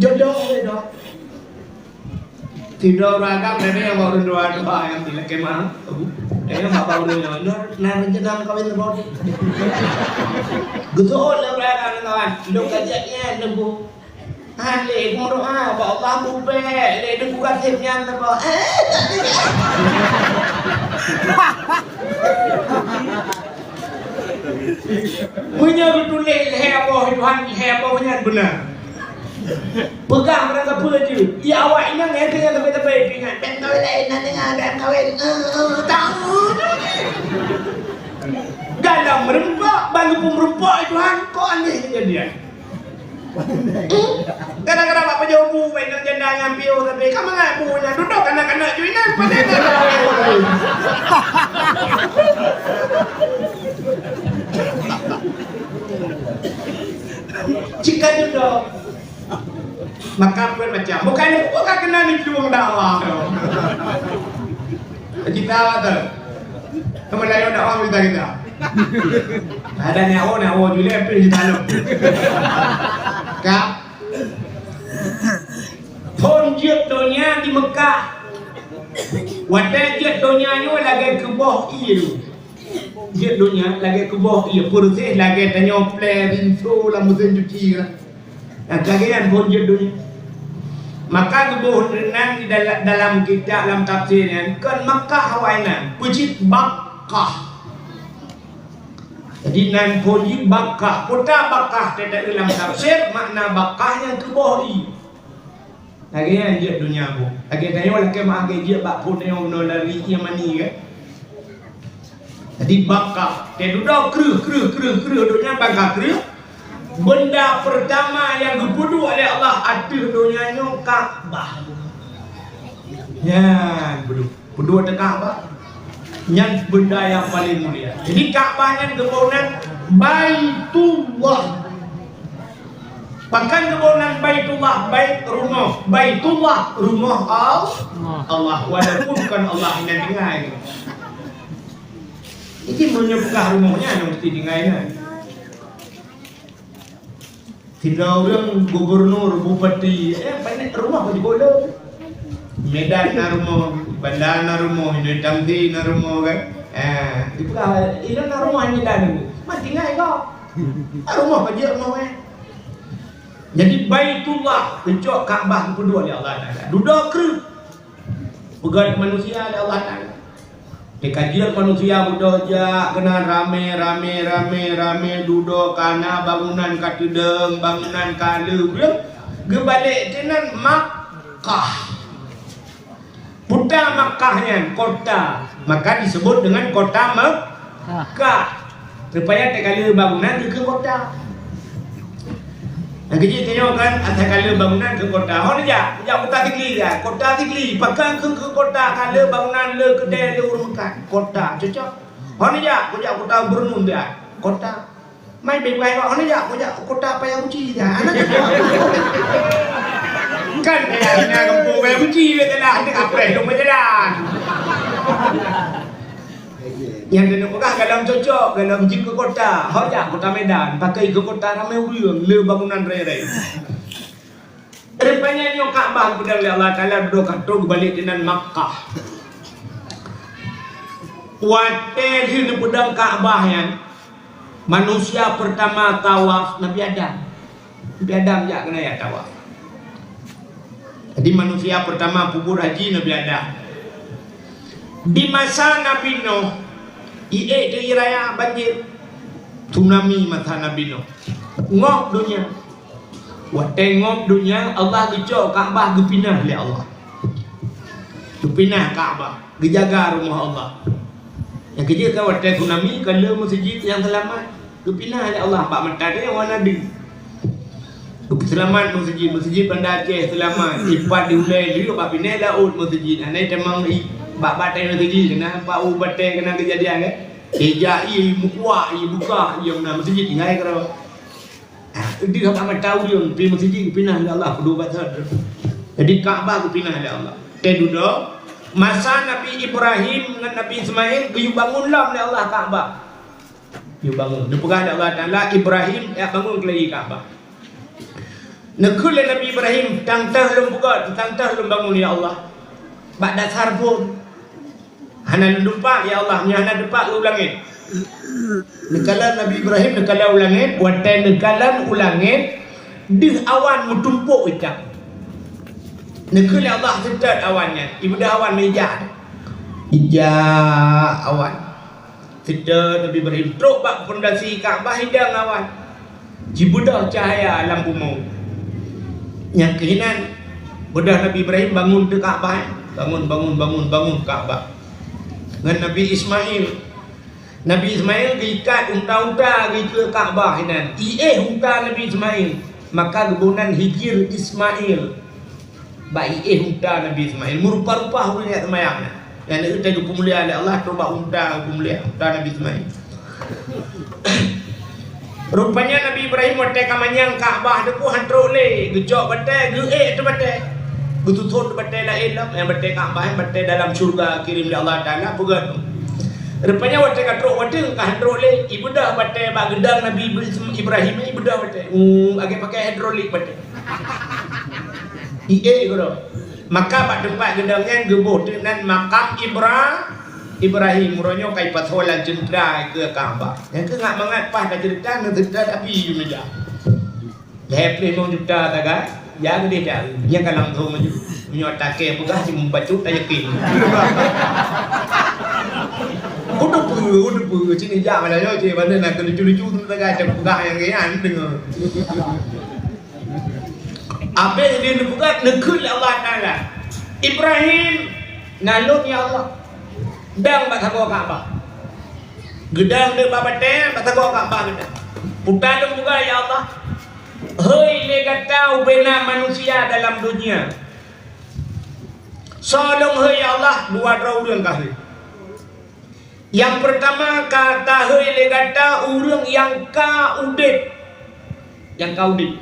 Jodoh lé dah. Sidroe ureueng agam, na nyang bak ureueng dua-dua nyang di lakèe meu'ah. Na nyang bak ureueng nyoe, na rencana meukawen saboh. Geuseuôt lé ureueng agam, kawan. Lôn ka jak nyan, Teungku. Han lé, meudoa bak Allah, bubek lé, Teungku Kaseb nyan saboh. Meunyoe geutuléh lhèe boh Tuhan, lhèe boh nyan beuna. Peugah barang sapeue jeuet. Ya awak inong nyang keu nyan sabe-sabe pih ingat. Bèk meukawen laén, na deungoe bèk meukawen. Eh, eh, tahu. Dalam meureumpok, ban geupeumeureumpok Tuhan, kok aneh keujadian. Kadang-kadang bak pajoh bu, bak inong janda nyang piôh sabe. Ka mangat bu nyan, dudoe kanak-kanak ju inan, padahai na. Cit ka dudoe. Maka buet macam, bukan, bukan keunan itu dakwah. Kita apa tu? Teman lain dakwah kita kita. Ada nyawa, nyawa juga apa kita lo. Kap. Phôn jeuet donya di Mekah. Watèe jeuet donya nyoe lagèe keuboh ie. Jeuet donya lagèe keuboh ie, peureuseh lagèe tanyoe plè rinso lam meusén cuci lah. Nah, lagèe nyan phôn jeuet donya. Maka geuboh nan di dala-, dalam kitab, lam tafsir nyan, kon Makkah awai nan, peucit Bakkah. Jadi nan phôn jih Bakkah. Kota Bakkah teuka lam tafsir, makna Bakkah nyang keuboh ie. Lagèe nyan jeuet donya boh. Lagèe tanyoe lakèe meu'ah jeuet bak phôn tanyoe keunoe dari Yamani kan. Jadi Bakkah, teududoe kreueh, kreueh, kreueh, kreueh donya bangka kreueh. Benda pertama nyang geupeuduek lé Allah ateueh donya nyoe Ka'bah. Nyan peuduek. Peuduek teuh Ka'bah. Nyan benda nyang paleng mulia. Jadi Ka'bah nyan geuboh nan Baitullah. Pakon geuboh nan Baitullah, bait rumoh, Baitullah rumoh Al-, Allah. Walaupun kon Allah nyang tinggai. Jadi meunyoe peugah rumoh nyan meusti tinggai nyan. Sidroe ureueng gubernur, bupati, eh, pané rumoh ka jipeulo. Medan na rumoh, Banda na rumoh, Indonesia na rumoh kan. Eh, dipeugah, "Ilôn na rumoh Medan." Mati ngai kau. Na rumoh ka jeuet rumoh eh. Jadi Baitullah, keucok Ka'bah geuduek lé Allah Taala. Dudoe kreueh. Peugöt manusia lé Allah Taala. Teuka jeuet manusia beudôh jak keunan ramé, ramé, ramé, ramé, dudoe ka na bangunan ka teudong, bangunan ka le ureueng, geubalek keunan Makkah. Peue ta Makkah nyan? Kota. Maka disebut dengan kota Mek-, Kah. Supaya teuka le bangunan geukheun kota. Nyang keujeuet tanyoe kan, asai ka le bangunan keu kota. Hon jak, jak kota Sigli ya. Kota Sigli, pakon keu, keu kota ka le bangunan le keudè le ureueng meukat. Kota, cocok. Hon jak, kujak kota Bernun ya. Kota. Hai, bèk bai bak mana jak? Kau jak kota Paya Kuci jak. Anak tu. Kan payah ina gampông Paya Kuci, bèk salah. Nanti kapreh dong berjalan. Nyang keuneuk peugah, galom cocok, galom jeuet keu kota. Ho jak kota Medan, pakai keu kota ramé ureueng, le bangunan raya-raya. Rupanya nyoe Ka'bah geupeudong lé Allah Taala, dudoe ka trok geubalek keunan Makkah. Watèe lheueh neupeudong Ka'bah nyan, manusia pertama tawaf Nabi Adam. Nabi Adam jak keunan ya tawaf. Jadi manusia pertama peubuet haji Nabi Adam. Di masa Nabi Nuh, iék teuh ie raya banjir, tsunami masa Nabi Nuh. Ngop donya. Watèe ngop donya, Allah geucok Ka'bah geupinah lé Allah. Geupinah Ka'bah, geujaga rumoh Allah. Nyang keujeuet ka watèe tsunami, ka le meuseujid nyang seulamat. Geupinah lé Allah bak mata dèh wana deuh. Geupeuseulamat meuseujid, meuseujid Banda Aceh seulamat. Ipat di ulèe lheueh bak binéh laôt meuseujid. Hana itamong i bak batèe meuseujid, keunan bak u batèe keunan keujadian, kan? Ija ie meukuah, ie bukah, ie meunan meuseujid tinggai keudroe. Deuh bak mata ureueng pi meuseujid geupinah lé Allah, peudua basa. Jadi Ka'bah geupinah lé Allah. Teududoe, masa Nabi Ibrahim ngon Nabi Ismail geuyue bangun lom lé Allah Ka'bah. Geuyue bangun. Neupeugah lé Allah Taala, Ibrahim, jak bangun keulai Ka'bah. Neukheun lé Nabi Ibrahim, tang-tang lôn peugöt, tang-tang lôn bangun, ya Allah. Bak dasar phon. Hana lôn teumpat, ya Allah, nyoe hana teumpat u langét. Neukalon Nabi Ibrahim, neukalon u langét, watèe neukalon u langét, deuh awan meutumpôk itam. Neukheun lé Allah seutôt awan nyan, ibeudôh awan meuija. Ija awan. Seutôt Nabi Ibrahim trok bak pondasi Ka'bah, idong awan. Jibeudôh cahya lam bumoe. Nyang keuh inan, beudôh Nabi Ibrahim bangun teuh Ka'bah, eh. Bangun, bangun, bangun, bangun Ka'bah. Ngon Nabi Ismail. Nabi Ismail geuikat unta-unta geuikeue Ka'bah inan. Iéh unta Nabi Ismail. Maka geuboh nan Hijir Ismail. Bak iéh unta Nabi Ismail, meurupa-rupa ureueng nyang seumayang nyan. Nyang na teuh geupeumulia lé Allah, trok bak unta geupeumulia, unta Nabi Ismail. Rupanya Nabi Ibrahim watèe ka manyang Ka'bah teungku han trok lé, geucok batèe, geuék teuh batèe. Geututhon teuh batèe laén lom, nyang batèe Ka'bah, nyang batèe dalam syeuruga kirém lé Allah Taala peugöt. Rupanya watèe ka trok watèe ka han trok lé, ibeudôh batèe bak geudong Nabi Ibrahim, ibeudôh batèe. Hmm, lagèe pakai hidrolik batèe. Iék keudroe. Maka bak teumpat geudong nyan geuboh teuh nan makam Ibra-, Ibrahim. Uroe nyoe ka ipasoe lam ceundra keu Ka'bah. Nyang keuh ngat mangat paih taceurita, neuceurita tapi ju meujak. Lhèe plôh limong juta taga, ya geudeh dak. Nyan ka langsông laju. Meunyoe takée peugah, simubacut tayakin. Udah peue, udah peue, sini jak malah nyoe, cik, mana nak lucu-lucu tu taga, peugah nyang nyan deungoe. Abéh lé neupeugah, neukheun lé Allah Taala, "Ibrahim, na lôn, ya Allah, dang bak sagoe Ka'bah." Geudang deuek bak batèe, bak sagoe Ka'bah geudang. Peue lôn peugah, ya Allah, hôi lé gata ubena manusia dalam donya. Soe lôn hôi, ya Allah, dua droe ureueng ka hôi. Nyang peurtama ka tahôi lé gata ureueng nyang ka udép. Nyang ka udép.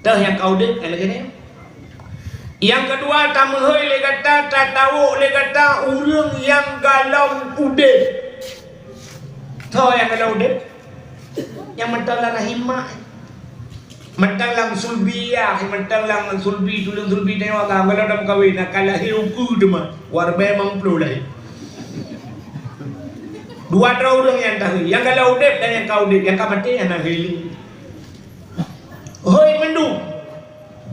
Teuh nyang ka udép, nyang lagèe nyan. Nyang keudua tameuhôi lé gata, tatawök lé gata ureueng nyang galom udép. Soe nyang galom udép? Nyang mantong lam rahim mak. Mantong lam sulbi, ya, mantong lam sulbi, tuleueng sulbi tanyoe agam, kalau dah meukawen, na ka lahé ukeue teuma, wareubae limong ploh lahé. Dua droe ureueng nyang tahôi, nyang galom udép dan nyang ka udép, nyang ka maté hana hôi lé. Hôi mandum.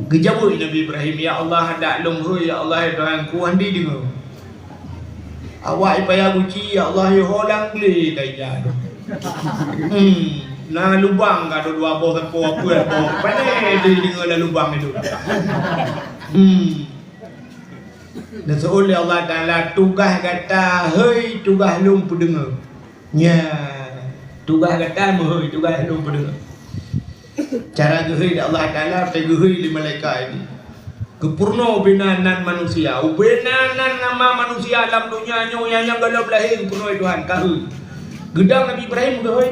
Geujaweueb Nabi Ibrahim, "Ya Allah, handak lôn hôi, ya Allah, ya Tuhanku, hana deungoe. Awak i Paya Guci, ya Allah, i ho lam glé ka ija." Hmm, na lubang ka dua boh sapo, apa boh. Pandai deungoe lam lubang itu. Hmm. Neuseuôt lé Allah Taala, "Tugaih gata hôi, tugaih lôn peudeungoe." Nya, tugaih gata meuhôi, tugaih lôn peudeungoe. Cara geuhôi lé Allah Taala, watèe geuhôi lé malaikat ini. Geupeurunoe ubena nan manusia. Ubena nan nama manusia lam donya nyoe nyang, nyang galom lahé geupeurunoe Tuhan, ka hôi. Geudang Nabi Ibrahim geuhôi.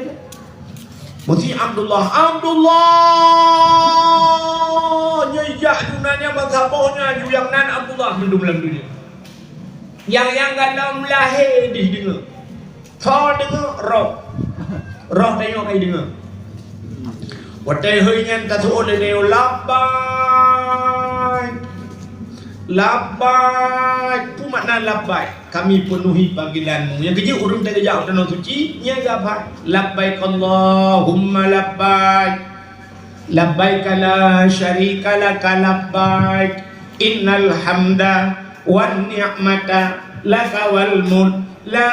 Meusi Abdullah, Abdullah! Nyoe jak juna nyan ban saboh nyan, ju nyang nan Abdullah mandum lam dunia. Nyang, nyang galom lahé dih deungoe. Soe deungoe? Roh. Roh tanyoe ka ideungoe. Watée hôi nyan taseuôt lé nyoe, "Labbaik. Labbaik." Peue makna labbaik? Kami penuhi panggilanmu. Nyang keujeuet ureuëng teugeujak u Tanoh Suci, nyan geuhafai, "Labbaik Allahumma labbaik. Labbaik la syarika laka labbaik. Innal hamda wan ni'mata laka wal mulk la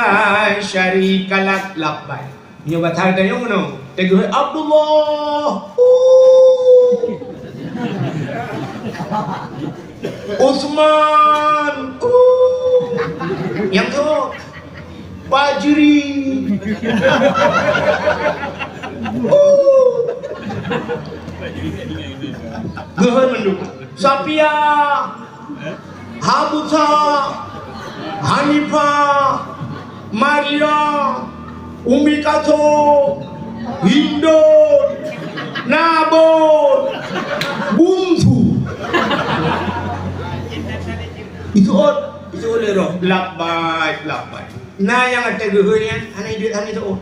syarika lak." Labbaik. Nyoe bak that tanyoe meunoe. Teugeuhôi Abdullah. Uh. Utsman. Uh. Nyang keu Fajri. Uh. Geuhôi mandum. Safia. Hamzah, Hanifah, Maria, Umi Kalsum, Hindun, Nabot, Bungsu. Iseuôt, iseuôt lé roh. Labbaik, labbaik. Na nyang ata geuhôi nyan, hana idéh, hana iseuôt.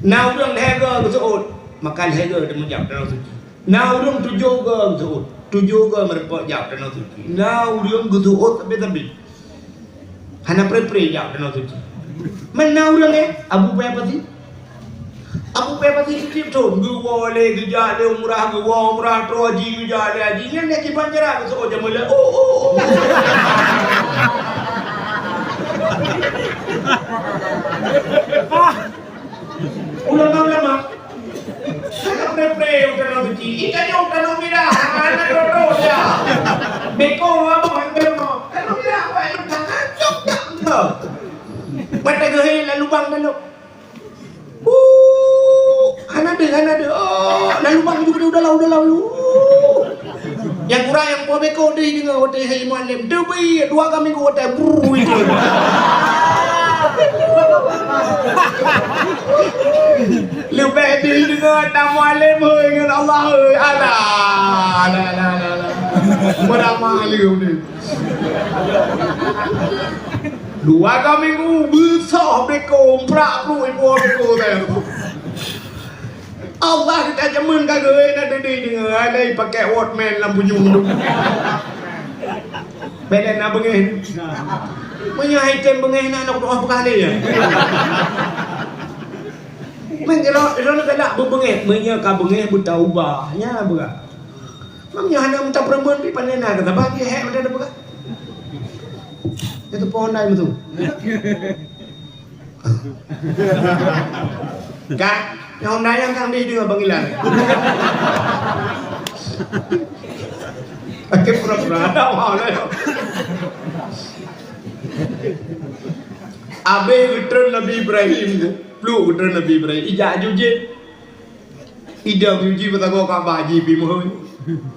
Na ureuëng lhée goe geuseuôt, maka lhée goe teumeujak Tanoh Suci. Na ureuëng tujoh goe geuseuôt, tujoh goe meurumpok jak Tanoh Suci. Na ureuëng geuseuôt sabe-sabe. Hana pre-pre jak Tanoh Suci. Man na ureuëng, eh, Abu Paya Pasi. Abu Paya Pasi tiep-tiep thon geuwoe lé, geujak lé umrah, geuwoe umrah, troh haji, geujak lé haji. Nyan lé kiban cara geuseuôt jameun lé. Oh, oh, oh. Ulama-ulama. Hana pre-pre u Tanoh Suci. Ih, tanyoe u Tanoh Mirah, hana troh-troh ya. Beko apa hana mo. Tanoh Mirah, apa yang tangan cok tak entah. Mata geuhé lam lubang tanoh. Uh, hana deuh, hana deuh. Oh, lam lubang juga udah lah, udah lah. Uh. Nyang kurang nyang poh beko deuh deungoe watée hai mualem. Teubi dua kali minggu watée bru itu. Leubeh deuh deungoe tamualem hôi ngon Allah hôi. Alah. Alah, alah, alah, alah. Meurama lé ni. Dua kali minggu beusoh beko, prak pru ibu beko teh. Allah kita jamin ka geuh na deudeh deungoe, alai pakai Walkman lam punyueng tu. Beda na beungéh. Meunyoe item beungéh na, nak doa peugah lé ya. Meunyoe droe na galak beubeungéh, meunyoe ka beungéh beutaubah, nya beurah. Meunyoe hana meuta peureumeun pi pandai na kata bah, dia hek udah peugah. Itu pohon lain tu. Kan? Nyang undang nyang kang deh deungoe panggilan. Pakai pura-pura ada mau lah. Abéh geutreun Nabi Ibrahim tu, pluek geutreun Nabi Ibrahim, ijak jujét. Idong yuji beutagoe Ka'bah ji pi meuhôi.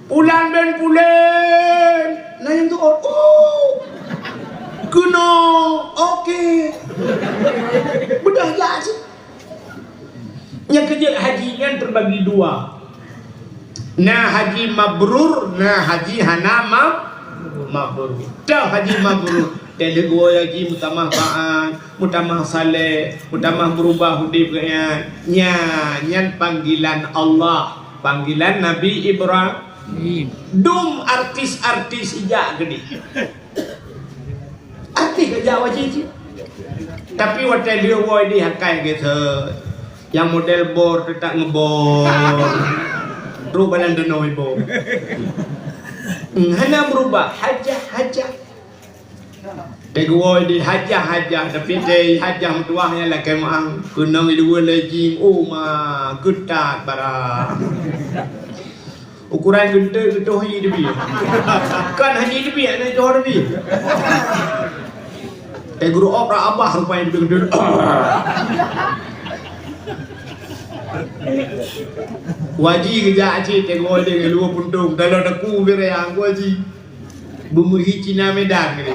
Pulan bin pulan. Na nyang tu'ot. Oh. Keunoe. Oke. Beudah jak cit. Nyang keujeuet haji nyan teubagi dua. Na haji mabrur, na haji hana ma-, mabrur. Dah haji mabrur. Teuh lheueh geuwoe haji meutamah baat, meutamah saleh, meutamah beurubah udeb geuhnyan. Nya, nyan panggilan Allah, panggilan Nabi Ibrahim. Dum artis-artis ijak keudeh. Artis ijak wajéb cit. Tapi watée lheueh woe di hakai geuseut. Nyang model bor teutab ngeubor. Trok balan danau iboh. Hmm, hana beurubah. Hajah-hajah. Teuh geuwoe di hajah-hajah, tapi teuh hajah meutuwah nyan lakée meu'ang, keunong i luweue lé jing, oh ma, geutat barang. Ukuran geuntôi geutoh hi teubiet. Kan hana teubiet, hana geutoh teubiet. Teuh geuru'ob rak abah rupanya teubiet geuntôi. Waji geujak cit, teuh geuwoe di luweue puntông, dalam daku biraya, waji. Beumeuhi Cina Medan ni.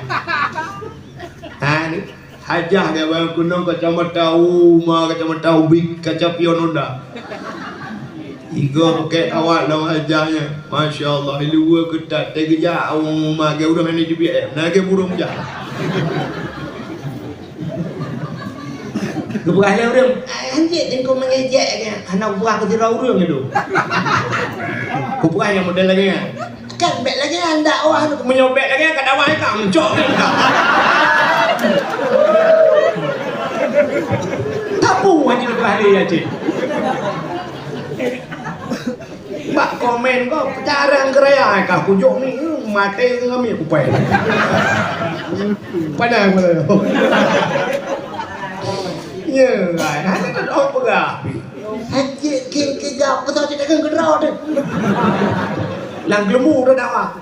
Ha, ni. Hajah dia bayang keunong kacamata uma, kacamata ubit, kaca pion Honda. Igoe pakai awak lom aja nyan. Masya Allah, iluwa keutat, teugeujak awak uma ge ureueng hana jibiet, na ge burung jak. Geupeugah lé ureueng, "Ai, hanjeuet teungku meungejek nyan, hana geupeugah keu sidroe ureueng itu." Geupeugah nyang model lagèe nyan. Kan bèk lagèe nyan dakwah tu, meunyoe bèk lagèe nyan ka dakwah ka meucok. Tabu hana geupeugah lé ya cit. Bak komen ko, jarang geuraya ka kujok ni, maté ngon mi kupai. Padahai mulai. Ya, hana ada peugah. Hajat king kejap, betul cit dagang keudroe deh. Lam gelembung dah dakwah.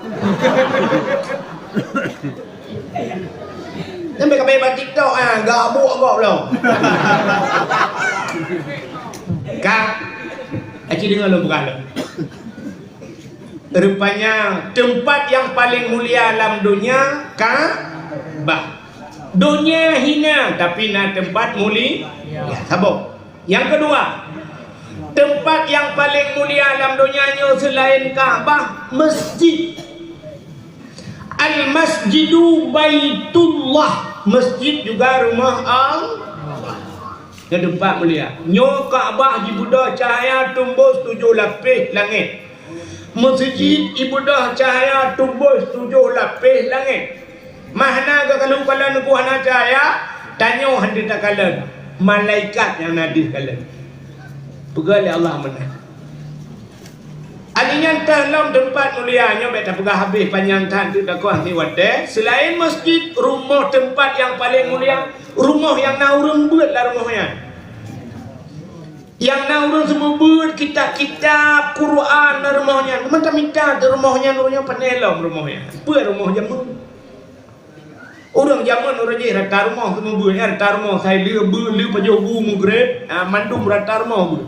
Sampai ka main bak TikTok, ah, gabuk gop lom. Ka, aci deungoe lôn peugah lom. Rupanya, teumpat nyang paleng mulia lam donya, Ka'bah. Donya hina, tapi na teumpat muli-, ya, saboh. Nyang keudua, teumpat nyang paleng mulia lam donya nyoe seulaén Ka'bah, masjid. Al-Masjidu Baitullah, masjid juga rumoh Allah. Nyoe teumpat mulia. Nyoe Ka'bah jibeudôh cahya tumbôh tujoh lapéh langét. Meuseujid ibeudôh cahya tumbôh tujoh lapéh langét. Mah hana geukalu kalon ku hana cahya, tanyoe hana takalon, malaikat nyang na deuh kalon. Peugah lé Allah meunan. Alinyan teuh lom teumpat mulia nyoe bèk tapeugah habéh panyang that teuk dakwah ngon watèe. Seulaén masjid, rumoh teumpat nyang paleng mulia, rumoh nyang na ureueng beuet lam rumoh nyan. Nyang na ureueng seumeubeuet kitab-kitab Quran lam rumoh nyan. Meutamita di rumoh nyan, ureueng nyan pané lom rumoh nyan. Peue rumoh jameun? Ureueng jameun ureueng jih rata rumoh seumeubeuet, rata rumoh sai leu beuet, leu pajoh bu mugreb, ah, mandum rata rumoh beuet.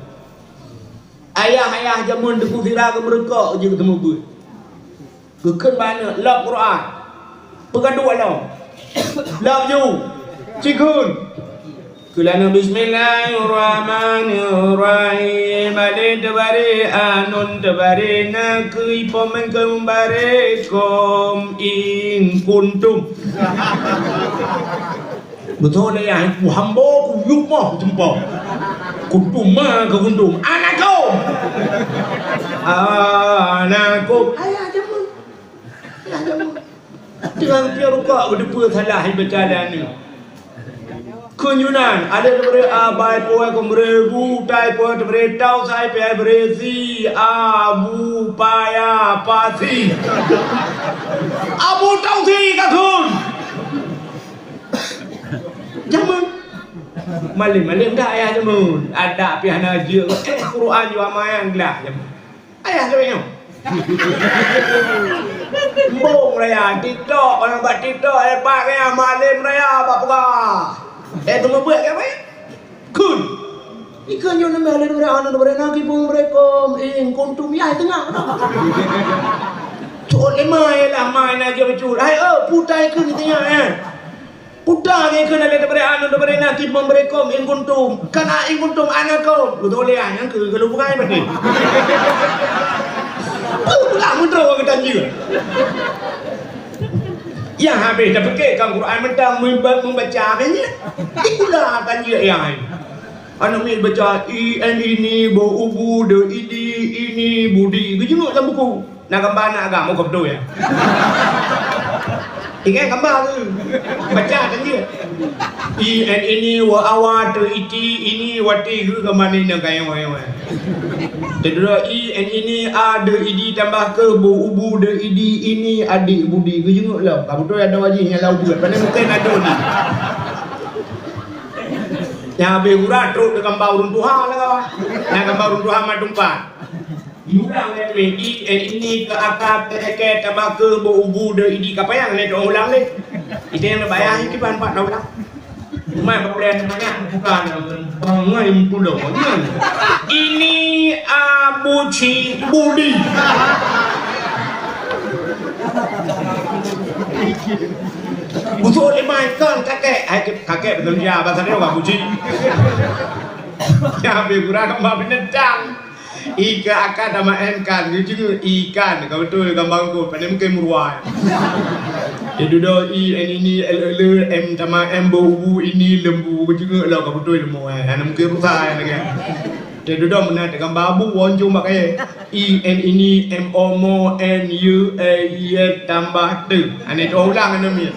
Ayah-ayah jameun Teungku Sira geumeureumpok jeuet seumeubeuet. Geukheun bak aneuk, lop Quran. Peugadôh lom. Lop ju. Cikheun. Keu aneuk, bismillahirrahmanirrahim. Alif teubaré, a nun teubaré, na keu ipom meukeum baré, kom in kuntum. Beutôi lé, ya, ku hambo, ku yup moh, ku jumpa. Kuntum ma keu kuntum. Anakum. Anakum. Ayah jameun. Ayah jameun. Teungoh piôh rukok, beuteupeue salah ibaca lé aneuk. Keunyunan, alif teubaré a, ba ipoh, kom ré bu, ta ipoh, teubaré tau, sa ipoh, teubaré si, abu, paya, pasi. Abu Tausi ka kheun. Jameun. Malém-malém dah ayah jameun. Adak pih hana jeuet. Eh, Quran jua mayang glah jameun. Ayah jameun nyoe. Embong raya TikTok, orang bak TikTok, eh, bak raya malém raya bak peugah. Eh, tunggu buet ke, weh? Kun. Ikan nyoe nambah lé dua orang, dua orang, naki pun mereka, eh, kuntum, ya, tengah. Cok lima, eh, lah, main aja becut. Hai, oh, putai kun tengah, eh. Puta lé keu na lé daripada anu, daripada na, tiep memberikom in kuntum. Kana in kuntum anakum. Beutôi lé, ah, nyang keu, keu lubungan berarti. Pulang meutroe keu tanjeuet. Nyang habéh tapike kan Quran mantong meuba-, meubaca habéh nyan. Dikula tanjeuet nyang hai. Aneuk miet baca, "I, N, ini, bu, ubu, de, idi, ini, budi." Geujeuet lam buku. Na gambar aneuk agam, oh, ka beutôi, ya. Ingat gambar tu. Baca tanjeuet. I, N, ini, wa, awa, te, iti, ini, wati, hu, gambar ni, na, kayo, kayo, ya. Tadua, I, N, ini, a, de, idi, tambah ke, bu, ubu, de, idi, ini, adik, budi. Geujeuet lah. Ka beutôi ada wajih nyang lau buet. Pandai mungkin ada ni. Nyang habéh gura trok di gambar ureueng tuha lah, kawan. Nyang gambar ureueng tuha mat teumpat. Diulang lé mi, i, eh, ini, ke, aka, ke, ke, tabake, bu, ubu, de, idi, kapayang lé, dok ulang lé. Ide nyang bayar ni kiban pat dah ulang. Cuma boleh banyak bukan bangai pulo. Ini Abu Ci Budi. Busuk lima ekor kakek. Hai, kakek betul ya, bahasa dia Abu Ci. Ya, lebih kurang kembang binatang. I keu akan tamah M kan, geujeungeuk ikan, ka beutôi gamba geuh, pane mungken meuruwa. Di dudoe I, N ini, L ele, M tamah M beu ubu ini, lembu, geujeungeuk lom ka beutôi leumo, eh. Hana mungken rusa, eh, lagèe. Di dudoe meunan, gamba abu, woe anjong bak kayèe. I, N ini, M o mo, N ye, e ye, tambah te. Hana itu ulang, hana miet.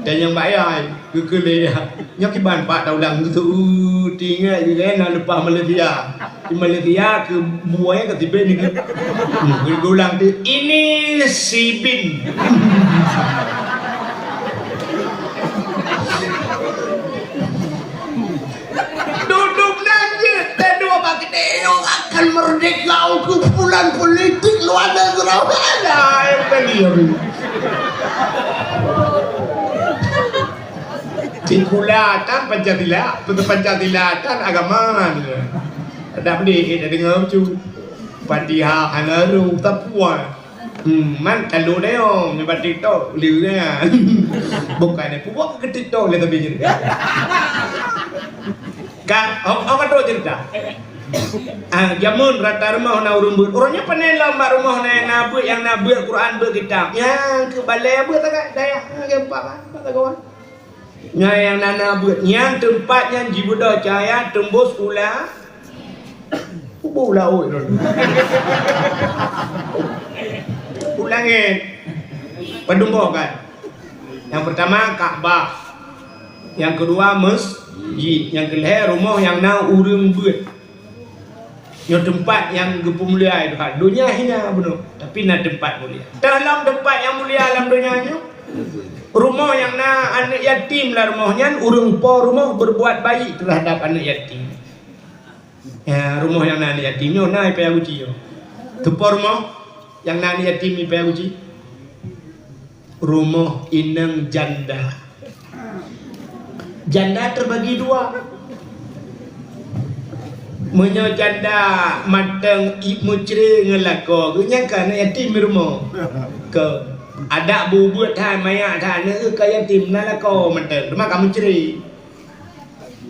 Dan nyang bak yah, geukeu lé yah. Nyoe kiban pat taulang geuseuôt, ingat geuh kan na leupah Malaysia. Di Malaysia keu buôi ka sibin ni. Hmm, geulang tu, "Ini sibin." Duduk nan jeuet, teuduek bak geude, akan merdeka, kumpulan politik luar negeri. Alah, yang tadi yang Sikula tan Pancasila, beutôi Pancasila tan agama. Ada beli, eh, dah dengar tu. Fatihah, hana ru, tak puas. Hmm, man kalau dah, oh, nyebar TikTok, leu dah. Bukan, eh, puas ke TikTok lah tapi je. Kan, oh, oh, kata cerita. Ah, jameun rata rumoh na ureueng beuet. Ureueng nyan pane lom bak rumoh na nyang na beuet, nyang na beuet Quran, beuet kitab. Nyang keu balèe beuet tagak dayah, ha, gampang, ha, bak tagak. Nyan nyang na, na beuet. Nyan teumpat nyan jibeudôh cahya teumbôs u la-, u laôt lôn. U langèt. Padum boh kan? Nyang peurtama Ka'bah. Nyang keudua masjid. Nyang keulhèe rumoh nyang na ureueng beuet. Nyoe teumpat nyang geupeumulia Tuhan. Donya hina bunoe, tapi na teumpat mulia. Dalam teumpat nyang mulia lam donya nyoe, rumoh nyang na aneuk yatim lam rumoh nyan, ureueng po rumoh berbuat baik terhadap aneuk yatim. Ya, rumoh nyang na aneuk yatim nyoe na ipaya guci nyoe. Teupo rumoh nyang na aneuk yatim ipaya guci? Rumoh inong janda. Janda terbagi dua. Meunyoe janda mantong i-, meucre ngon lakoe, geuh nyan ka aneuk yatim di rumoh. Keu adak bubet that, manyak that, aneuk ka yatim, na lakoe mantong, teuma ka meucre.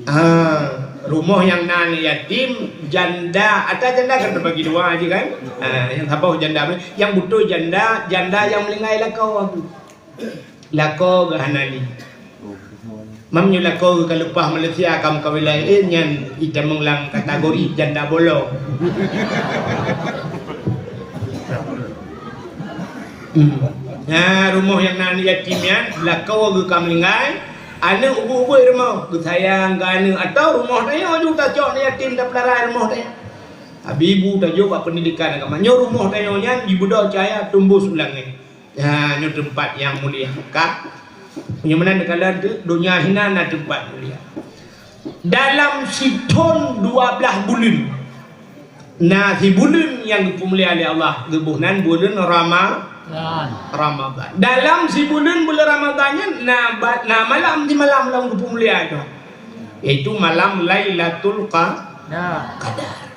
Ah, rumoh nyang na aneuk yatim, janda, ata janda kan terbagi dua aja kan? Ah, nyang saboh janda, nyang beutôi janda, janda nyang meuninggai lakoe. Lakoe geuh hana lé. Meunyoe lakoe geuh ka leupah Malaysia, ka meukawen laén, nyan itamong lam kategori janda bolong. Hmm. Nah, rumoh nyang na aneuk yatim nyan, lakoe geuh ka meuninggai, aneuk ubit-ubit rumoh, geusayang keu aneuk, atau rumoh tanyoe ju tacok aneuk yatim, tapeulara rumoh tanyoe. Abi bu tajok bak pendidikan agama. Nyoe rumoh tanyoe nyan jibeudôh cahya teumbôs u langèt. Ya, nyoe teumpat nyang mulia. Ka? Nyoe meunan neukalon teuh, donya hina na teumpat mulia. Dalam sithon dua blaih buleuen, na sibuleuen nyang geupeumulia lé Allah, geuboh nan buleuen Rama-, Ramadhan. Dalam sibuleuen buleuen Ramadhan nyan na ba-, na malam simalam lom geupeumulia nyoe, yaitu malam Lailatul Qa-, Qadar.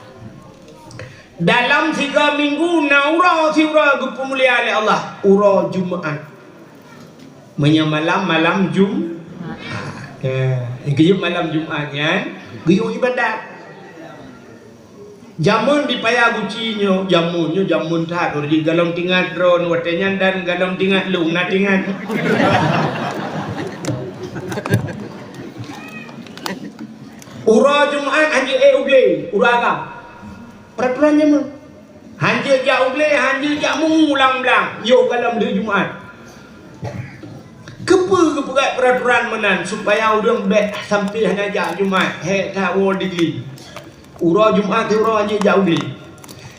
Dalam siga minggu na uroe siuroe geupeumulia lé Allah, uroe Jumat. Meunyoe malam, malam Jum-, ya, geuyue malam Jumat nyan, geuyue ibadat. Jameun di paya guci nyoe, jameun nyoe jameun that, uroe jih galom tingat droe watèe nyan dan galom tingat lôn na tingat. Uroe Jumat hanjeuet ék u glé, ureueng agam. Peuraturan jameun. Hanjeuet jak u glé, hanjeuet jak mungu lam blang, yoh galom lheueh Jumat. Keupeue geupeugah peuraturan meunan? Supaya ureueng bèk sampoe hana jak Jumat, hék that woe di glé. Uroe Jumat siuroe hanjeuet jak u glé.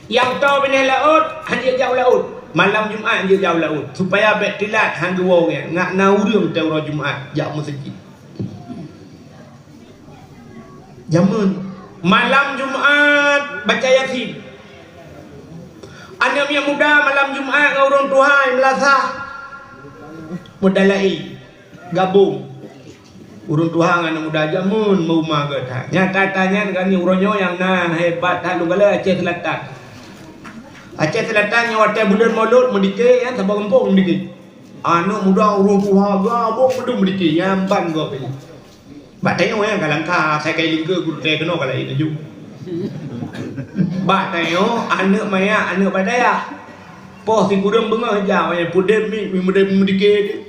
Nyang toe binéh laôt, hanjeuet jak u laôt. Malam Jumat hanjeuet jak u laôt. Supaya bèk teulat han geuwoe, ngat na ureueng teuh uroe Jumat jak meuseujid. Jameun. Malam Jumat baca Yasin. Aneuk miet muda malam Jumat ngon ureueng tuha meulasah. Meudalai. Gabong. Ureueng tuha ngon aneuk muda jameun meuma geuh that. Nyata-nyata nyan keuneuk uroe nyoe nyang na hebat that lôn kalon Aceh Selatan. Aceh Selatan nyoe watèe buleuen Molot meudike, ya, saboh gampông meudike. Aneuk muda ureueng tuha gabong meudum meudike, nyan ban gob nyan. Bak tanyoe nyang ka langka, asai ka ilingkeue gurèe keunoe ka laén laju. Bak tanyoe, aneuk manyak, aneuk bak dayah. Poh sikureueng beungoh jam, nyang peudeuh mi, mi, mi, mi, meudike.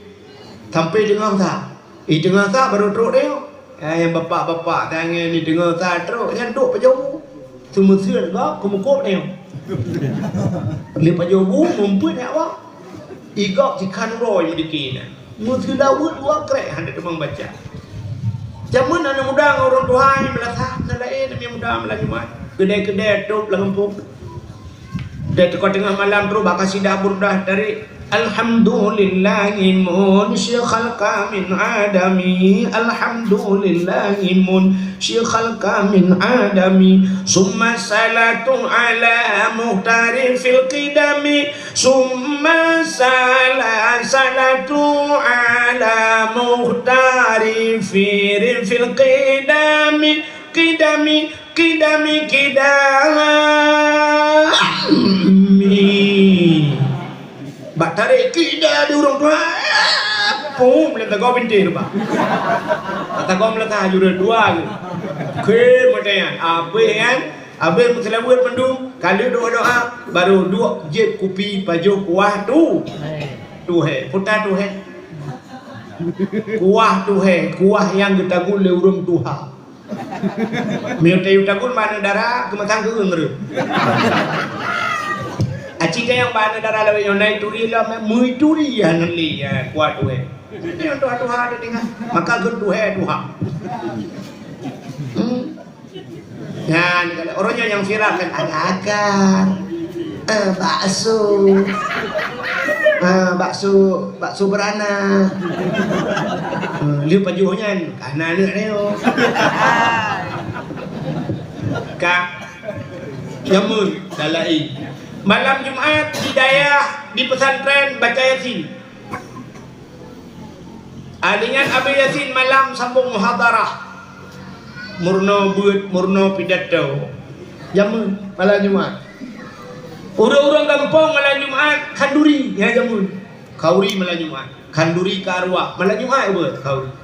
Sampai teungoh sa. Eh, teungoh sa baru trok tanyoe. Eh, nyang bapak-bapak tanyoe ni teungoh sa trok, nyan duek pajoh bu. Seumeuseuen gob, keumukop tanyoe. Lé pajoh bu, mumpet nyak bak. Igop sikhan uroe meudike nyan. Meuseulaweuet dua krek hana teumang baca. Jameun aneuk muda ngon ureueng tuha nyan meulasa, na laén aneuk muda malam Jumat. Keudè-keudè tôp lam gampông. Dan teuka teungoh malam trok bak kasidah Burdah dari Alhamdulillahi munsyikal kamin adami. Alhamdulillahi munsyikal kamin adami. Summa salatu ala muhtari fil qidami. Summa sala-, salatu ala muhtari firin fil qidami, qidami, qidami, qidami. Bak tarek qida di ureueng tuha. Pum, lé tagoe bintéh rupa. Tagoe meulakah jureueng dua ke. Khe, model nyan. Abéh nyan. Abéh meuseulaweuet mandum, ka lheueh doa-doa, baru duek jieb kupi pajoh kuah tu. Tuhé, peue ta tuhé. Kuah tuhé, kuah nyang geutagun lé ureueng tuha. Meunyoe tayue tagun bak aneuk dara, keumatang keueung reueh. Aci kayang bak aneuk dara lawét nyoe na ituri lom, meuturi hana lé, ya, kuah tuhé. Nyoe tuha-tuha teutinggai, maka kheun tuhé tuha. Hmm. Nyan, kalau ureueng nyan nyang viral kan, agar-agar, eh, bakso, eh, bakso, bakso beranak. Eh, lheueh pajoh nyan, ka na aneuk nyoe. Ka, jameun, dah laén. Malam Jumat, di dayah, di pesantren, baca Yasin. Alinyan Abi Yasin malam sambong muhadharah. Murno beuet, murno pidato. Jameun malam Jumat. Ureueng-ureueng gampông malam Jumat khanduri, ya jameun. Khanduri malam Jumat. Khanduri keu arwah. Malam Jumat beuet khanduri.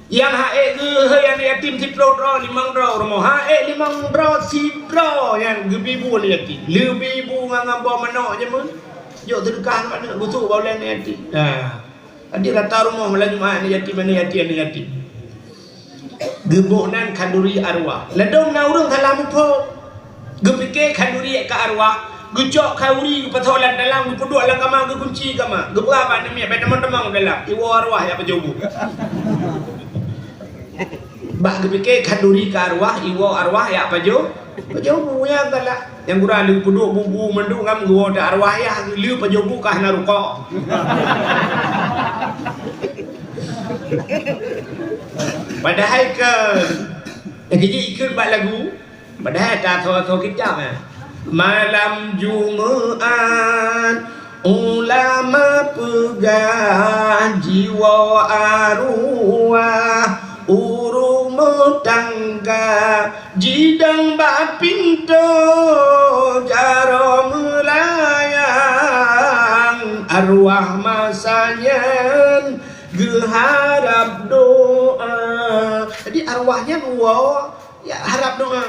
Nyang han ék geuhôi aneuk yatim siplôh droe, limong droe rumoh. Han ék limong droe, sidroe nyan geubi bu aneuk yatim. Leubi bu ngon, ngon boh manok jameun. Jok seudeukah ngon aneuk, gusok bak ulèe aneuk yatim. Nah. Jadi rata rumoh malam Jumat aneuk yatim, aneuk yatim, aneuk yatim. Geuboh nan khanduri arwah. Ladôm na ureueng salah muphom. Geupike khanduri ka arwah, geucok khanduri geupasoe lam dalam, geupeuduek lam kama, geukunci kama, geupeugah bak aneuk miet, "Bèk tamong-tamong u dalam, iwoe arwah jak pajoh bu." Bak geupike khanduri ka arwah, iwoe arwah jak pajoh, pajoh bu nyang galak. Nyang gura lheueh peuduek bu-bu mandum ngon geuwoe teuh arwah yah, lheueh pajoh bu ka hana rukok. Padahai keu, nyang keu jih ikheun bak lagu, padahai ka asoe-asoe kitab nyan. Malam Jumat ulama peugah jiwoe arwah u rumoh tangga. Jidong bak pintoe jaroe meulayang, arwah masa nyan geuharab doa. Jadi arwah nyan woe, ya, harab doa.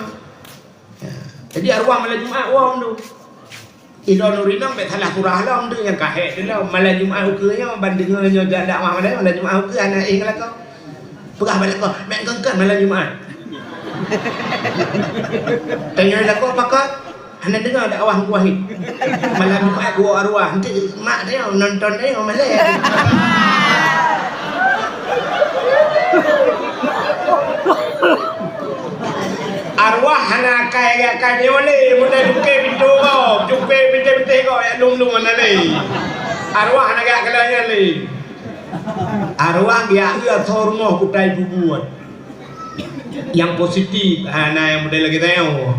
Ya. Jadi arwah malam Jumat woe mandum. Idong nuri nang bèk salah surah lom tu nyang ka hék tu lom. Malam Jumat ukeue nyoe ban deungoe nyoe jak dakwah malam, malam Jumat ukeue hana éh ngon lakoe. Peugah bak lakoe, "Bèk kon-kon malam Jumat." Tanyoe lakoe pakon hana deungoe dakwah Teungku Wahid. Malam Jumat geuwoe arwah, nanti mak tanyoe nonton tanyoe malèe. Arwah hana akai-akai nyoe lé, meunan cuké pintoe gob, cuké bintéh-bintéh gob jak lom-lom hana lé. Arwah hana geujak kalon nyan lé. Arwah geujak eu asoe rumoh kutai bubuet. Nyang positif, hana nyang model lagèe tanyoe.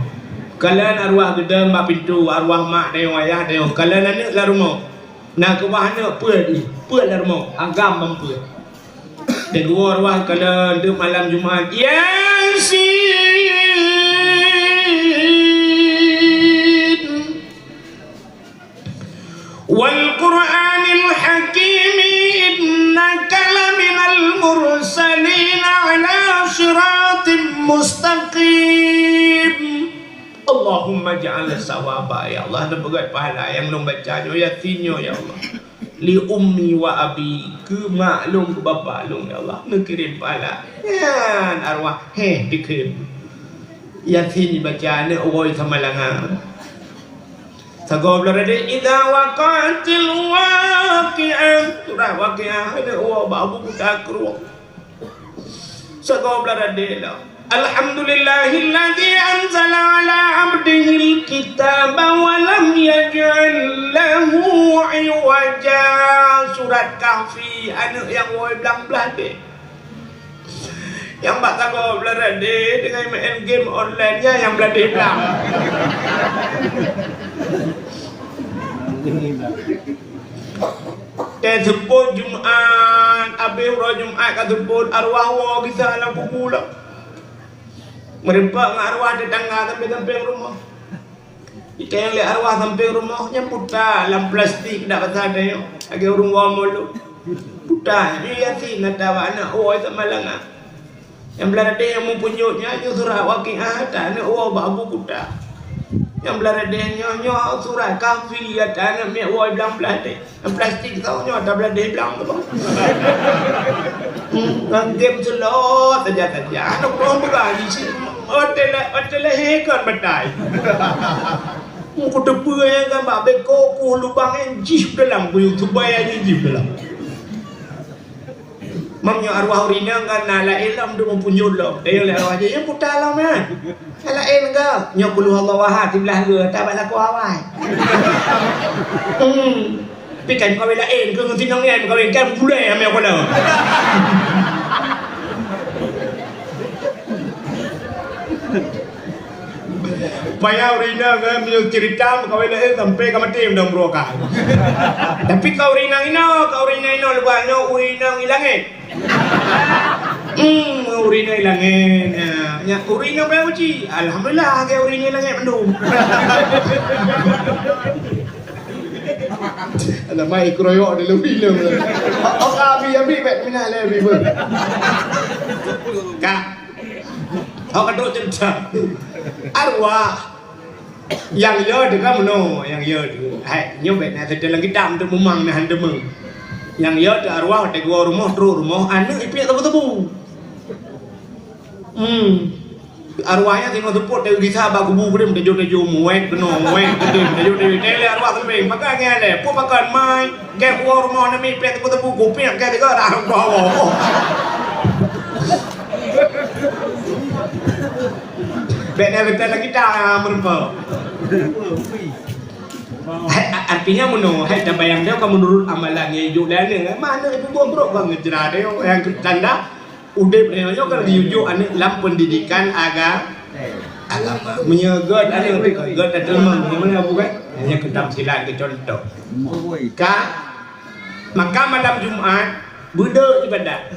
Kalon arwah geudong bak pintoe, arwah mak tanyoe, ayah tanyoe. Kalon aneuk lam rumoh. Na keubah aneuk peuet, peuet lam rumoh, agam ban peuet. Teungku arwah kalon teuk malam Jumat, "Yasin, wal Qur'anil Hakim, innaka laminal mursalin ala siratim mustaqim." Allahumma ja'al sawaba, ya Allah, neupeugét pahala nyang lôn baca nyoe Yasin nyoe, ya Allah. Li ummi wa abi, keu mak lôn, keu bapak lôn, ya Allah, neukirém pahala. Nyan arwah, heh, dikirém. Yasin dibaca, aneuk woe sama langa. Sagoe blaradé, idza waqa'atil waqi'ah. Surat Waqiah, aneuk woe bak Abu Kuta keureueng. Sagoe blaradé lom. Alhamdulillahilladzi anzala ala abdihil kitaba wa lam yaj'al lahu iwaja. Surat Kahfi, aneuk nyang woe blang blaih deh. Nyang bak sagoe blaradé deungon main game online nyan nyang blaih deh blang. Teuseupôt Jumat, abéh uroe Jumat ka seupôt, arwah woe gisa lam kubu lom. Meureumpok ngon arwah tetangga sampéng-sampéng rumoh. Itanyong lé arwah sampéng rumoh, nyan puta lam plastik dak basa tanyoe, lagèe ureueng woe mulod. Puta, nyoe Yasin ata bak aneuk woe sama langa. Nyang blaih deh nyang meupunyot nyan, nyoe surat Waqiah ata aneuk woe bak Abu Kuta. Nyang blaih deh nyoe, nyoe surat Kahfi ata aneuk miet woe blang blaih deh. Nyang plastik tau nyoe ata blaih deh blang tu. Hmm, ngon game seulot saja-saja. Aneuk woe peugah di sini, watèe la-, watèe lahé kon batai. Muka teupeu nyang kan bak beko, kuh lubang nyan jih dalam, kuyue tubai aja jih dalam. Meunyoe arwah ureueng inong kan na laén lom, dum meupunyot lom. Tayue lé arwah jih, "Nyoe puta lom nyan." "Laén geuh." "Nyoe Qul Huwallahu Ahad siblah geuh, ata bak lakoe awai." Hmm. Tapi kan kawin laén, keu ngon sinong nyan kawin kan gulai ame kala. Payah ureueng inong, eh, meunyoe cerita meukawen lahé sampai ka maté undang beurokah. Tapi ka ureueng inong inoe, ka ureueng inong inoe leubeh nyoe ureueng inong i langét. Hmm, ureueng inong i langét. Ya, ya, ureueng inong payah uji. Alhamdulillah, ke ureueng inong i langét mandum. Alah, mai keroyok di lobby le. Oh, abi, abi, bet mina le, abi, ber. Kak. Oh, ka trok cerita. Arwah. Nyang yo teuka meunoe, nyang yo teuka. Hai, nyoe bet na teuka lagi dam tu memang na han deungoe. Nyang yo teuka arwah teuka rumoh, trok rumoh, aneuk ipiek tebu-tebu. Hmm. Arwah nyan singoh seupôt teuka gisa bak kubu geude, teujoh-teujoh, muet keunoe, muet keude, teujoh-teujoh. Teuka lé arwah sampéng, pakai ngieng lé, peue pakai mai, keu uroe rumoh nami pek teupeu-teupeu, kupiek keu tiga dah, boh, boh, boh. Bèk na leutan lagi dah, meureumpok. Hai, a-, artinya meunoe, hai tabayang dia, ka menurut amalan nyang idup dan ni, mana ibu buah brok bang ngeujra dia, yang tanda, Udép nyoe, nyoe ka lagèe yue jok aneuk lam pendidikan aga-, agama. Meunyoe gèt aneuk teuka, gèt ateueh limong, meunyoe bukan, hanya ketamsilan keu contoh. Ka, maka malam Jumat, beudôh ibadat.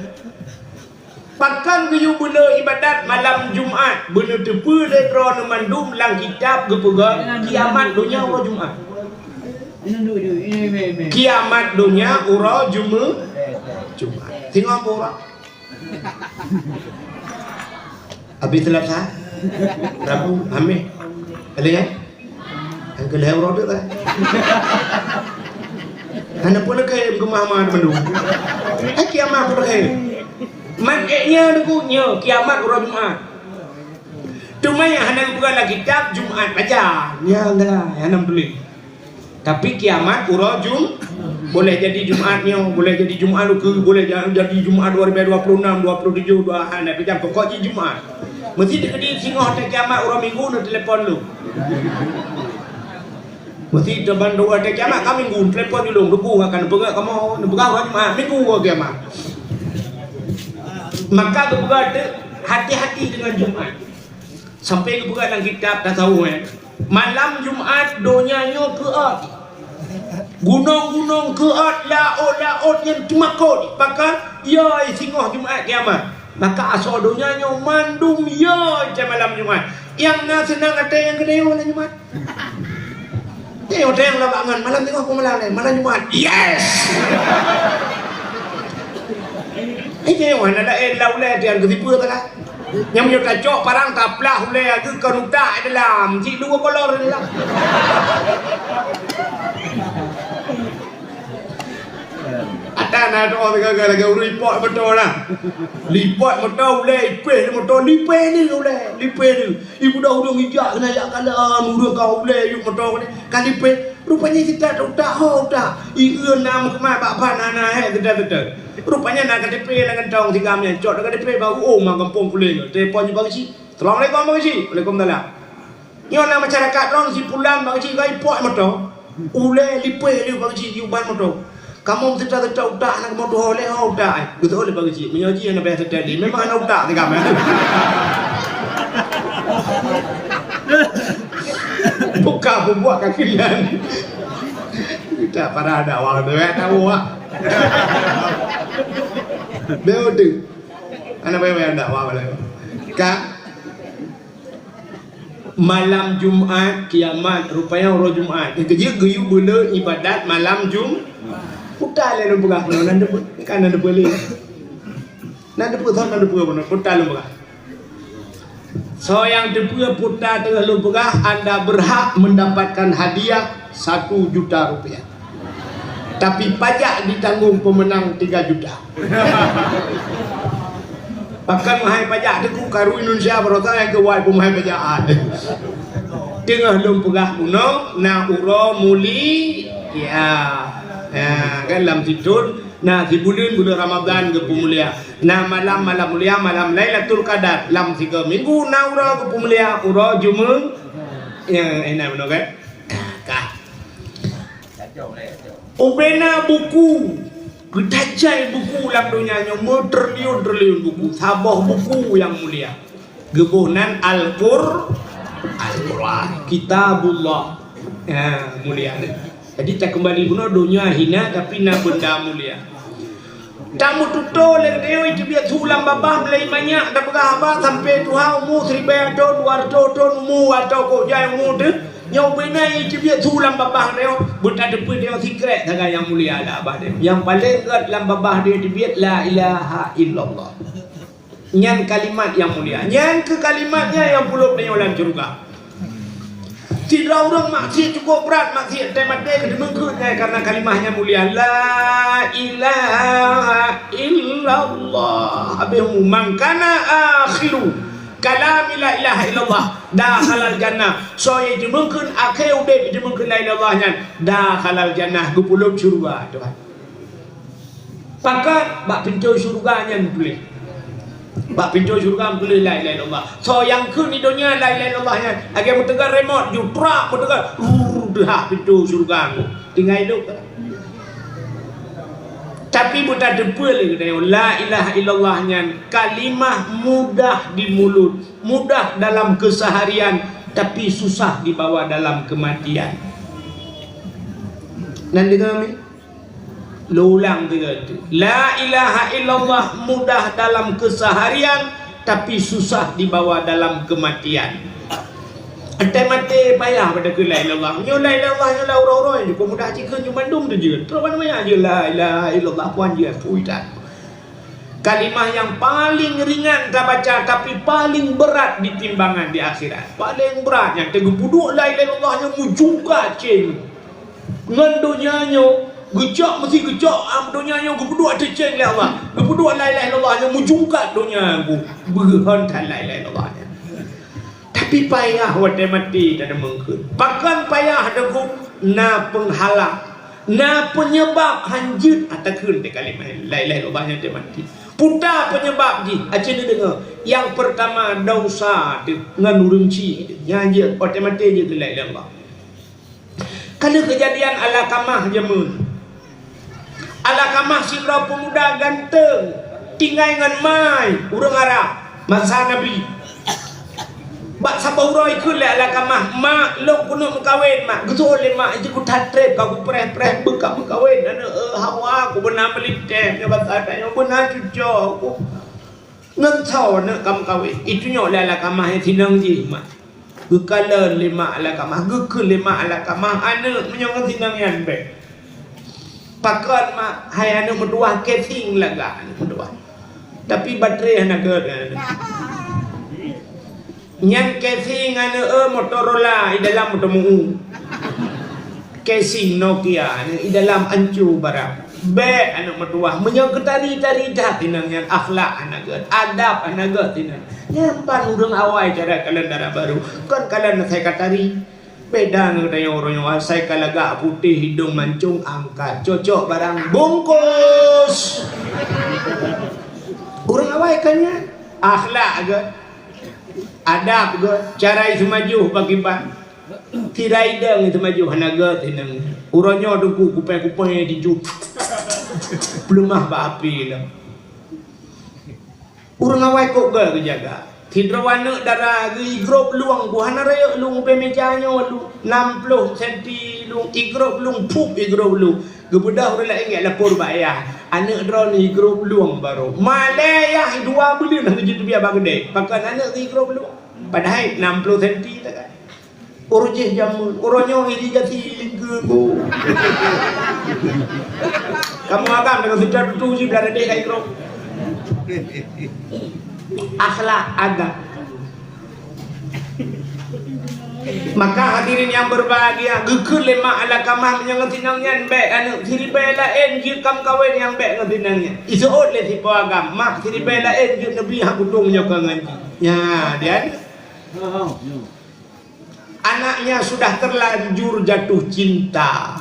Pakon geuyue beudôh ibadat malam Jumat, beuneuteupeu lé droeneuh mandum lam kitab geupeugah kiamat donya uroe Jumat. Kiamat donya uroe Jume-, Jumat. Singoh peue uroe? Abéh Seulasa, Rabu, Hameh. Kali ya? Yang kelihatan uroe tu lah. Hana pun lagi geumah-mah mandum. Eh, kiamat pun lagi. Man, eh, nya deungon nya, kiamat uroe Jumat. Teuma nyang hana geupeugah lam kitab, Jumat saja. Nya enggak, hana tuléh. Tapi kiamat uroe Jum-, boleh jadi Jumat nyoe, boleh jadi Jumat lukeue, boleh ja-, jadi Jumat dua ribu dua puluh enam, dua puluh tujuh, dua hana pijam, pokok jih Jumat. Meusti teukeudi singoh teuh kiamat uroe Minggu, neutelepon lôn. Meusti teban dua teuh kiamat ka Minggu, telepon lôn, "Teungku, akan neupeugah kamoe, neupeugah uroe Jumat, Minggu uroe kiamat." Maka geupeugah teuh, hati-hati dengan Jumat. Sampai geupeugah lam kitab tasawuf, eh, malam Jumat donya nyoe keuot. Gunong-gunong keuot, laôt-laôt nyang teumakot. Pakon? Yo, singoh Jumat kiamat. Maka asoe donya nyoe mandum yo cit malam Jumat. Nyang na seunang até nyang keudéh malam Jumat. Tengok, tengok lah bangon. Malam tengok pun malam lain. Malam Jumat. Yes! Eh, tengok, anak lain lah ulai dia kesipu tak lah. Nyang meunyoe tacok parang taplah ulèe ageuh kon utak dalam, cit dua kolor dalam. Ata na doa lagèe-lagèe ureueng lipot moto lah. Lipot moto ulèe, ipèh lé moto, lipèh lé ulèe, lipèh lé. Ibu dah ureueng ijak keunan jak kalon, ureueng ka ulèe yue moto keunan. Ka lipèh, rupanya cit utak ho utak. Ieu na meukeumah bak ban hana hèk teuta-teuta. Rupanya na K T P lam kantong sigam nyan, cok na K T P bak U O ma gampông Kuling. Telepon ju bak geuchik. Assalamualaikum bak geuchik. Waalaikumsalam. Nyoe na masyarakat droen si pulan bak geuchik ka ipok moto. Ulèe lipèh lé bak geuchik yue ban moto. Kamoe teuta-teuta utak na kamoe tuho lé ho utak. Beutôi lé bak geuchik. Meunyoe jih hana payah teuta lé. Memang hana utak sigam. Buka bubuak kaki lian. Kita para dakwah tu ya tahu ah. Dia tu. Hana payah-payah dakwah balai. Ka malam Jumat kiamat rupanya uroe Jumat. Keujeuet geuyue beuleu ibadat malam Jum-, utak lé lôn peugah keunoe nan deupeu, kan nan deupeu lé. Nan deupeu, nan deupeu, utak lôn peugah. Soe nyang teupeue peue teungoh lôn peugah, anda berhak mendapatkan hadiah satu juta rupiah. Tapi pajak ditanggung pemenang tiga juta. Pakon meuhai pajak teungku karu Indonesia baroesa nyang keuwai peumeuhai pajak. Teungoh lôn peugah bunoe na uroe mulia. Ya, kan lam siton na sibuleuen, buleuen Ramadhan geupeumulia. Na malam, malam mulia, malam Lailatul Qadar. Lam sigoe minggu na uroe geupeumulia, uroe Jumaat. Ya, enak bunoe kan? Ka. Ubena buku, geutajai buku lam donya nyoe meutriliun-triliun buku. Saboh buku nyang mulia. Geuboh nan Al-Qur-, Al-Quran, Kitabullah. Ya, mulia. Jadi takeumbali bunoe, donya hina tapi na benda mulia. Tameututoe lé geutanyoe, iteubiet su lam babah meulai manyak, tapeugah haba sampai tuha umu siribèe thon, dua reutôh thon umu, atau kok jai umu teuh. Nyoe ubena iteubiet su lam babah geutanyoe, beutateupeue tanyoe sikrek sagai nyang mulia lam babah tanyoe. Nyang paleng gèt lam babah tanyoe iteubiet la ilaha illallah. Nyan kalimat nyang mulia. Nyan keuh kalimat nyan nyang peuleupah tanyoe lam syeuruga. Sidroe ureueng maksiet cukôp brat, maksiet teuh maté keu teumeukeue nyan karena kalimah nyang mulia. La ilaha illallah. Habéh umu, man kana akhiru kalami la ilaha illallah dakhalal jannah. Soe nyang teumeukeue akhé udép teumeukeue la ilaha illallah nyan, dakhalal jannah, geupeuleupah syeuruga, Tuhan. Pakon bak pintoe syeuruga nyan tuléh. Bak pintoe syeuruga tuléh la ilaha illallah. Soe nyang kheun di donya la ilaha illallah nyan, lagèe meuteugon remote, ju prak meuteugon, rrrr, teuhah pintoe syeuruga nyan. Tinggai dok. Tapi beutateupeue lé geutanyoe, la ilaha illallah nyan kalimah mudah di mulut, mudah dalam keseharian, tapi susah dibawa dalam kematian. Nan deungö mi? Lôn ulang tiga itu. La ilaha illallah mudah dalam keseharian, tapi susah dibawa dalam kematian. Teumaté payah pada keu la ilaha illallah. Nyoe la ilaha illallah, nyoe la uroe-uroe, nyoe mudah cit kheun nyoe mandum tu jeuet. Terus mana maya je la ilaha illallah, puan je, pui dan. Kalimah yang paling ringan tabaca, tapi paling berat di timbangan di akhirat. Paling berat nyang teugeupuduek la ilaha illallah nyang mujungkat cen. Ngon donya nyoe, geucok meusi geucok, am, donya nyoe geupuduek teucen lé Allah. Geupuduek la ilaha illallah nyang mujungkat donya bu-, beuhon that la ilaha illallah nyan. Tapi payah watèe maté tadeungoe kheun. Pakon payah deungoe? Na peunghalang, na peunyeubab hanjeuet ata kheun di kalimah la ilaha illallah nyan watèe maté. Peue ta peunyeubab jih? Aci neudeungoe. Nyang peurtama, dosa teuh ngon ureueng chik teuh. Nyan jeuet watèe maté jeuet keu la ilaha illallah. Ka lheueh keujadian Alkamah jameun. Alkamah sidroe peumuda ganteng, tinggai ngon mai ureueng Arab masa Nabi. Bak saboh uroe ikheun lé Alkamah, "Mak, lôn keuneuk meukawen, Mak." Geuseuôt lé mak, "Itu kuthat trép, ka kupreh-preh, beuka meukawen, aneuk, eh, Hawa, kubeuna meulintèe, nyoe basa tanyoe beuna cuco ku." Ngon soe aneuk ka meukawen? Itunyok lé Alkamah nyang sinong jih, mak. Geukalon lé mak Alkamah, geukheun lé mak Alkamah, "Aneuk, meunyoe ngon sinong nyan bèk." "Pakon, mak?" "Hai aneuk meutuwah, casing lagak aneuk meutuwah. Tapi baterai hana gèt." Nyan casing aneuk, eh, Motorola, i dalam moto meu. Casing Nokia, aneuk, i dalam anco barang. Bèk aneuk meutuwah. Meunyoe geutari-tari that inong nyan, akhlak hana gèt, adab hana gèt inong. Nyan ban ureueng awai cara kalon dara barô. Kon kalon asai ka tari. Beda ngon tanyoe uroe nyoe, asai ka lagak putéh, idong mancong angkat, cocok barang bungkus. Ureueng awai ka nyan, akhlak gèt, adab gèt, cara iseumajoh pakiban. Tirai dong iseumajoh hana gèt inong. Uroe nyoe teungku kupèe-kupèe tinju. Peuleumah bak api lom. Ureueng awai kok gèt geujaga. Sidroe aneuk dara geuigrôp lueng, bu hana rayeuk lueng ubé meuja nyoe lueng, nam ploh senti lueng, igrôp lueng, phup igrôp lueng. Geubeudôh ureueng laén gèt lapor bak ayah, aneuk droeneuh igrôp lueng barô. Malèe ayah dua buleuen hana jiteubiet bak keudè, pakon aneuk geuigrôp lueng. Padahai nam ploh senti takai. Uroe jéh jameun, uroe nyoe irigasi lingkeue go. Kamoe agam deungon seutra tutu jih blah radeh ka igrôp. Akhlak agam. Maka hadirin yang berbahagia, geukheun lé mak Alakamah meunyoe ngon si inong nyan bèk aneuk, siribèe laén jeuet kam kawen nyang bèk ngon si inong nyan. Iseuôt lé sipo agam, mak siribèe laén jeuet neubi hak kutông nyoe keu ngon jih. Nya, dian. Anaknya sudah terlanjur jatuh cinta.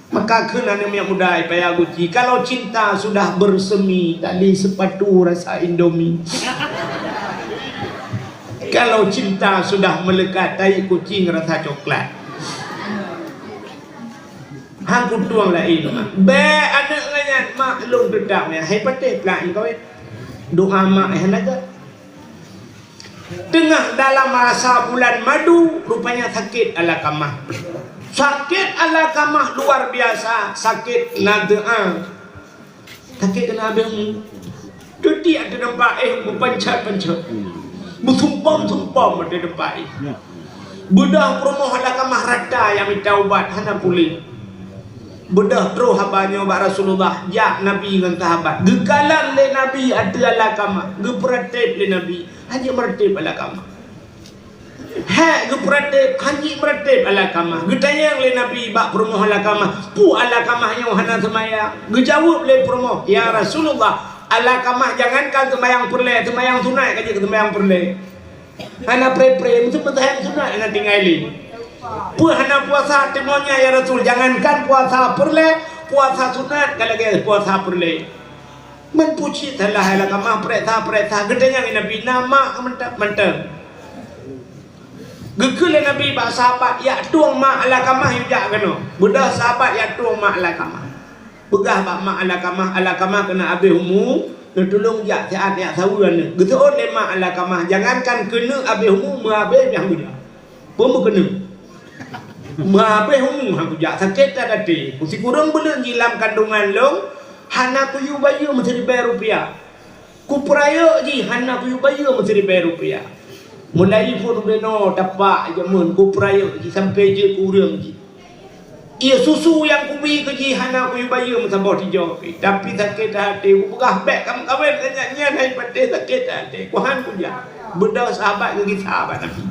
Maka kheun aneuk miet muda, "Ipaya guci, kalau cinta sudah bersemi, tali sepatu rasa Indomie. Kalau cinta sudah melekat, tai kucing rasa coklat." Han kutueng laén, mak. Bèk aneuk ngon nyan, mak lôn teutap nyan. Hai patéh plak nyan kawén. Doa mak eh hana gèt. Teungoh dalam rasa bulan madu, rupanya sakét Alakamah. Sakét Alakamah luar biasa, sakét na deu'a. Sakét keunan abéh umu. Teutiek ateueh teumpat éh, beupancet-pancet. Beusumpom-sumpom ateueh teumpat éh. Beudôh peurumoh Alakamah rata nyang mita ubat, hana puléh. Beudôh troh haba nyoe bak Rasulullah, jak Nabi ngon sahabat. Geukalon lé Nabi ateueh Alakamah, geupeuratéb lé Nabi. Hanjeuet meuratéb Alakamah. Hék geupeuratéb, hanjeuet meuratéb Alakamah. Geutanyong lé Nabi bak peurumoh Alakamah, "Peue Alakamah nyoe hana seumayang?" Geujaweueb lé peurumoh, "Ya Rasulullah, Alakamah jangankan seumayang peureulèe, seumayang sunat ka jeuet keu seumayang peureulèe. Hana pré-pré, meuteumé seumayang sunat hana tinggai lé. Peue hana puasa timonya, ya Rasul? Jangankan puasa peureulèe, puasa sunat ka lagèe puasa peureulèe." Meupuji salah Alakamah, peuriksa-peuriksa, geutanyong lé Nabi, "Na mak mantong?" "Mantong." Geukheun lé Nabi bak sahabat, "Jak tueng mak Alakamah, jak keunoe." Beudôh sahabat jak tueng mak Alakamah. Peugah bak mak Alakamah, Alakamah keunan abéh umu, neutulông jak siat jak saweue aneuk. Geuseuôt lé mak Alakamah, "Jangankan keuneuk abéh umu, meuabéh pih han kujak." Peue meukeuneuk? Meuabéh umu han kujak, sakét that até. Sikureueng buleuen jih lam kandongan lôn, hana kuyue bayeue meusiribèe rupiah. Kupeurayeuk jih hana kuyue bayeue meusiribèe rupiah. Mulai phôn ubé noe tapak jameun kupeurayeuk jih sampoe jeuet keu ureueng jih. Ié susu nyang kubi keu jih hana kuyue bayeue meusaboh tijoh pih. Tapi sakét that até, kupeugah bèk kameukawen ngon nyan, nyan hai patéh sakét that até. Kuhan kujak. Beudôh sahabat geugisa bak Nabi.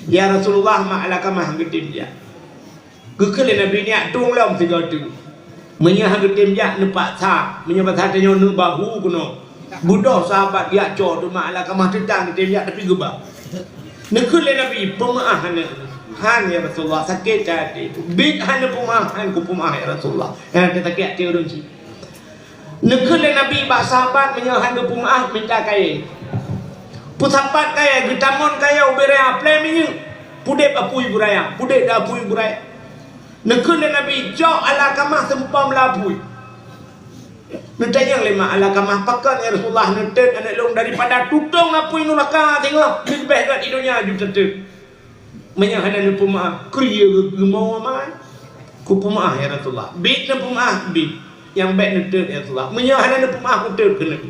"Ya Rasulullah, mak Alakamah han geutem jak." Geukheun lé Nabi, "Nyak tueng lom sigoe teuk. Meunyoe han geutem jak, neupaksa. Meunyoe basa tanyoe neubahu keunoe." Beudôh sahabat jak cok teuk mak Alakamah, teutang geutem jak tapi geuba. Neukheun lé Nabi, "Peumeu'ah aneuk." "Han, ya Rasulullah, sakét that até." "Biet han neupeumeu'ah." "Han kupeumeu'ah, ya Rasulullah." Nyan sakét até ureueng chik. Neukheun lé Nabi bak sahabat, "Meunyoe han neupeumeu'ah, mita kayèe." Peusapat kayèe, geutamong kayèe ubé raya, plè minyeuk. Pudeb apui beuraya, pudeb di apui beuraya. Neukheun lé Nabi, "Cok Alakamah seumpom lam apui." Neutanyong lé mak Alakamah, "Pakon, ya Rasulullah, neutot aneuk lôn daripada tutong apui nuraka singoh, leubeh gèt di donya ju teutot?" "Meunyoe hana neupeumeu'ah, keu ié geumoe ma." "Kupeumeu'ah, ya Rasulullah." "Biet neupeumeu'ah?" "Biet." "Nyang bèk neutot, ya Rasulullah." "Meunyoe hana neupeumeu'ah, kutot keuneuk."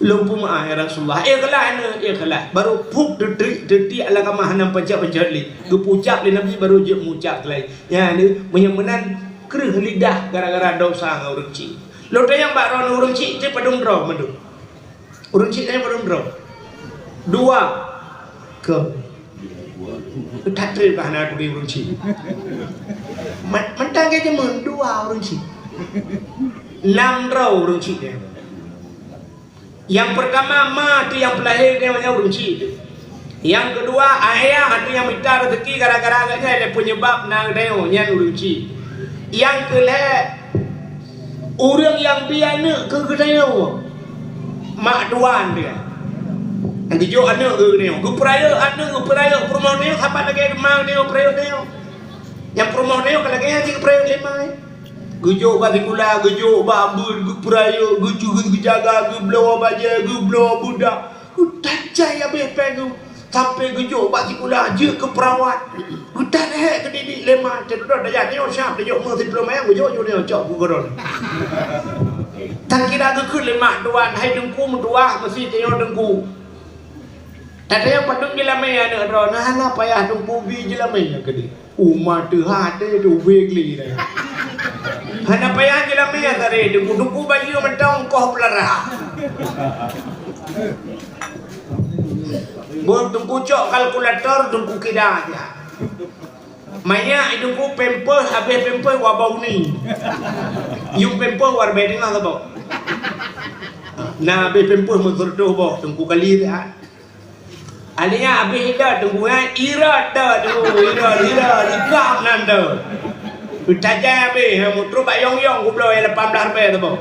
"Lôn peumeu'ah, ya Rasulullah." "Ikhlas neuh, ikhlas." Barô phup teutiek, teutiek Alakamah hana pancet-pancet lé. Geupeucab lé Nabi barô jeuet meucab keu laén. Nyan, meunyoe meunan kreueh lidah gara-gara desya ngon ureueng chik. Lôn tanyong bak droeneuh, ureueng chik padum droe mandum? Ureueng chik nyan padum droe? Dua. Ke. That treb ka hana turi ureueng chik. Man-, mantong lagèe jameun dua ureueng chik. Nam droe ureueng chik nyan. Nyang peurtama ma ateueh nyang peulahé nyan ureueng chik. Nyang keudua ayah ateueh nyang mita raseuki gara-gara gobnyan lé peunyeubab na geutanyoe nyan ureueng chik. Nyang keulhèe ureueng nyang bi aneuk keu geutanyoe, mak tuan dia. Nyang geujok aneuk keu geutanyoe, geupeurayeuk aneuk, geupeurayeuk peurumoh tanyoe saban lagèe ma tanyoe peurayeuk tanyoe. Nyang peurumoh tanyoe ka lagèe nyan jih geupeurayeuk lé ma. Geujok bak sikula, geujok bak beuet, geupeurayeuk, geucuri, geujaga, geubloe bajèe, geubloe budak. Geutajai abéh péng geuh, sampoe geujok bak sikula jeuet keu peurawat. Geutat lhèe keu didik lé ma, teududoe tajak nyoe siap tajok meu siplôh mayang geujok ju nyoe cok keu godoh. Tan kira geukheun lé mak tuan, "Hai Teungku meutuah, meusi tanyoe Teungku." Tatanyong padum jeulamé aneuk droeneuh, hana payah Teungku bi jeulamé nyan keudéh. Uma teuh até teuh ubé gli deh. Hana payah jeulamé nyan taré Teungku, Teungku bayeue mantong koh peulara. Beuh Teungku cok kalkulator, Teungku kida aja. Manyak Teungku pampers, abéh pampers wa bau ni. Yum pampers wa ribèe teungoh saboh. Na abéh pampers meuseureutoh boh Teungku kali siat. Alia abéh idot Teungku, ha, irot dot Teungku, irot, irot, ikab nan dot. Tajai abéh, ha, mutrok bak yong-yong gubloe lapan blah ribèe saboh.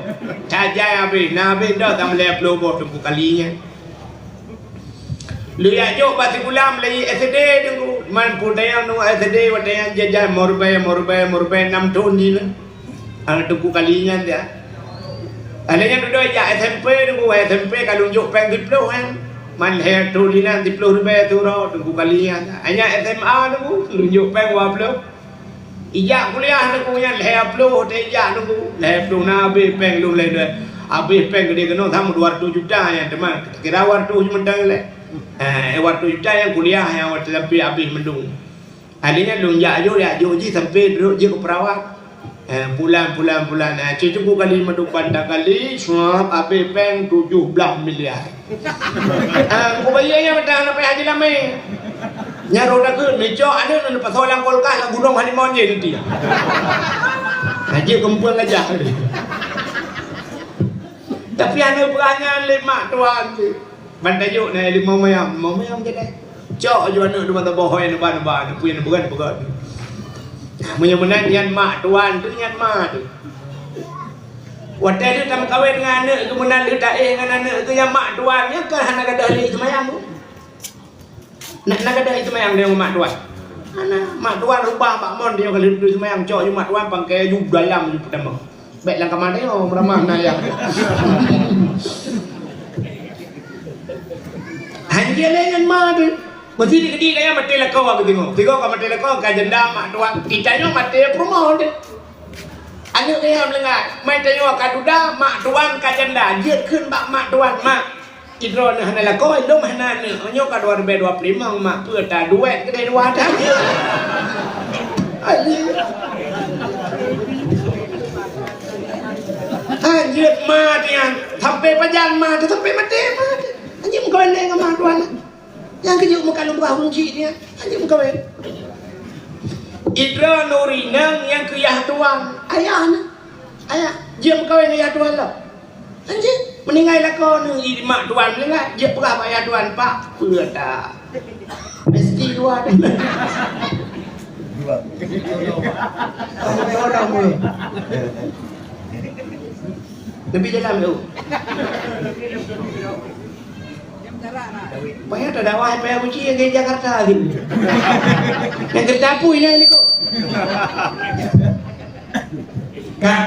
Tajai abéh, na abéh dot tam lhèe ploh boh Teungku kali nyan. Lheuh jak jok bak sikula meulayeue S D Teungku, man peue tanyong nyoe S D watèe nyan jajan meuribèe, meuribèe, meuribèe nam thôn jih lé. Aneuk Teungku kali nyan dia. Aneuk nyan dudoe jak S M P Teungku, S M P ka lôn jok péng siplôh nyan. Man lhèe thôn inan siplôh ribèe siuroe Teungku kali nyan. Aneuk nyan S M A Teungku, lôn jok péng dua plôh. Ijak kuliah Teungku nyan lhèe plôh, teuh ijak Teungku. Lhèe plôh na abéh péng lôn lhèe dua. Abéh péng keudéh keunoe sama dua ratus juta nyan teuma. Kira dua ratus juta lé. Eh, dua ratus juta nyan kuliah nyan watèe sampai abéh mandum. Akhirnya lôn jak jok, jak jok jih sampai duek jih keu perawat. Eh, bulan, bulan, bulan. Eh, cucu ku kali meudupan dak kali, suap abéh péng tujoh blah miliar. Ah, ku bayeue nyan mantong hana payah jeulamé. Nyan roh takheun, neucok aneuk neupasoe lam kulkas lam gunong hana mon jih nanti. Haji keumpung aja. Tapi aneuk beurangnya lé mak tuan tu. Ban tajok na limong mayam, limong mayam jadeh. Cok aju aneuk dua bata boh hai neuba-neuba, neupui neubeugat-beugat. Meunyoe meunan nyan mak tuan tu nyan ma tu. Watèe lheueh tameukawen ngon aneuk geuh meunan lheueh taéh ngon aneuk geuh nyan mak tuan nyan kan hana gadôh lé seumayang tu. Na, na gadôh seumayang deungon mak tuan. Hana, mak tuan rubah bak mon deungon ka lheueh seumayang cok ju mak tuan pangkai ju dalam ju peutamong. Bèk lam kama tanyoe meuramah na yah. Hanjeuet lé ngon ma tu. Meusi dikeudi kaya maté lakoe aku tengok. Tengok ka maté lakoe ka janda mak tuan. Kita nyoe maté peurumoh tu. Aneuk kaya meuninggai. Mai tanyoe ka duda mak tuan ka janda. Jeuet kheun bak mak tuan, "Mak, droeneuh hana lakoe, lôn hana aneuk. Nyoe ka dua ribèe dua ploh limong, mak peue ta duet keudeh dua dah." Hanjeuet ma nyan, sampai pajan ma tu, sampai maté ma tu. Hanjeuet meukawen lé ngon ma tuan. Nyang keujeuet meukawen bak ureueng chik nyan, hanjeuet meukawen. Idroe Nuri nang nyang keu yah tuan, ayah na. Ayah, jeuet meukawen ngon yah tuan lom. Hanjeuet, meuninggai lakoe nyoe, mak tuan meuninggai, jeuet peugah bak yah tuan, "Pak, peue ta?" Mesti dua tu. Dua. Dua dah mula. Lebih dalam tu. Payah tak dakwah, payah uji yang di Jakarta gitu. Yang kerja apa ini, ini kok? Kak.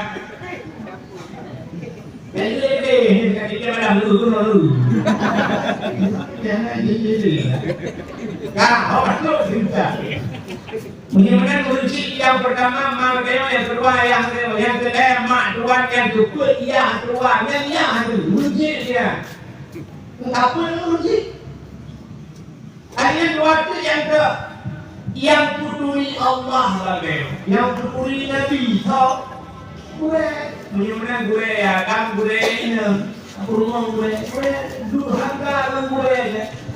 Bagaimana kunci yang pertama, mak dia, yang kedua, yang kedua, yang ketiga, mak tuan, yang keempat, ya tuan, yang ya tu, kunci dia. Apa kunci? Ayat dua tu nyang ke, nyang peuturi Allah lagèe, nyang peuturi Nabi, so, gurèe. Meunyoe meunan gurèe, ya kan, gurèe inong, peurumoh gurèe, gurèe durhaka ngon gurèe, ya.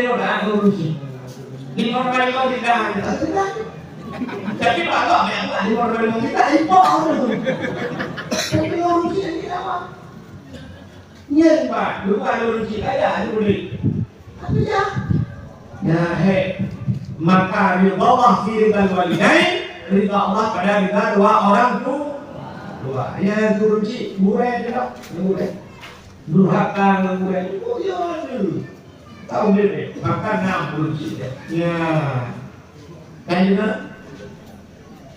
lewat dah, urus. Di mana lima kita, kita sudah. Tapi kalau yang tak di mana lima kita, impor tu. Tapi urus yang kita mah. Nyan bah, bukan urus kita ya, urus. Tapi ya. Nah, he. Maka ridha Allah fi ridhal walidain, ridha Allah pada ridha dua orang tu. Dua. Ya, urus cik, gurèe je lah. Gurèe. Durhaka ngon gurèe. Oh, ya, tu. Tahu dia, dia. Maka enam puluh cik dia. Ya. Kan juga?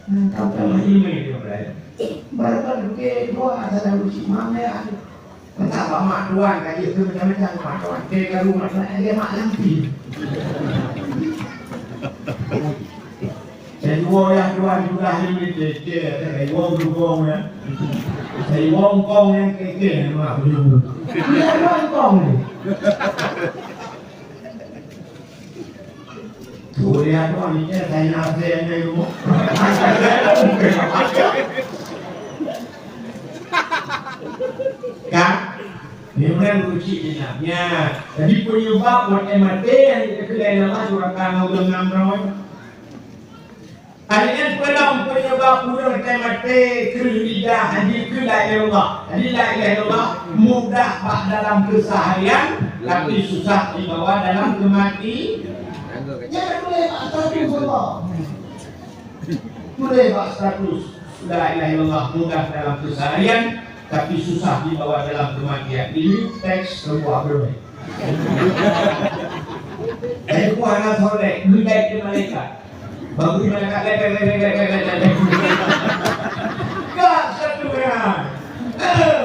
Hmm, tahu tak lagi main dia, Bray? Baru kan dia dua, ada dalam cik mana ya? Entah apa mak tuan, kaji tu macam-macam mak tuan. Dia kalau mak tuan, dia mak lampi. Saya dua ya tuan juga ni, dia, dia, saya dua berhubung ya. Saya dua kong yang kekeh, mak berhubung. Dia dua kong ni. Kuliah tu ni, eh, saya nak saya ni, Bu. Kan? Ni orang ruci je nak. Ya. Jadi, penyebab buat maté yang kita kena nama surah tanah ulang enam roh. Hari nyan peulom peunyeubab ureuëng watée maté keu lidah, jadi keu la ilaha illallah. Jadi la ilaha illallah mudah bak dalam keuseuharian, tapi susah jibawa dalam keumati-, nyan tuléh bak status Allah. Tuléh bak status la ilaha illallah mudah dalam keuseuharian, tapi susah jibawa dalam keumatian. Ini teks sebuah berdoa. Jadi, ku hana soleh, geudai keu malaikat. Bagi malaikat, lek, lek, lek. Ka status nyan. Eh,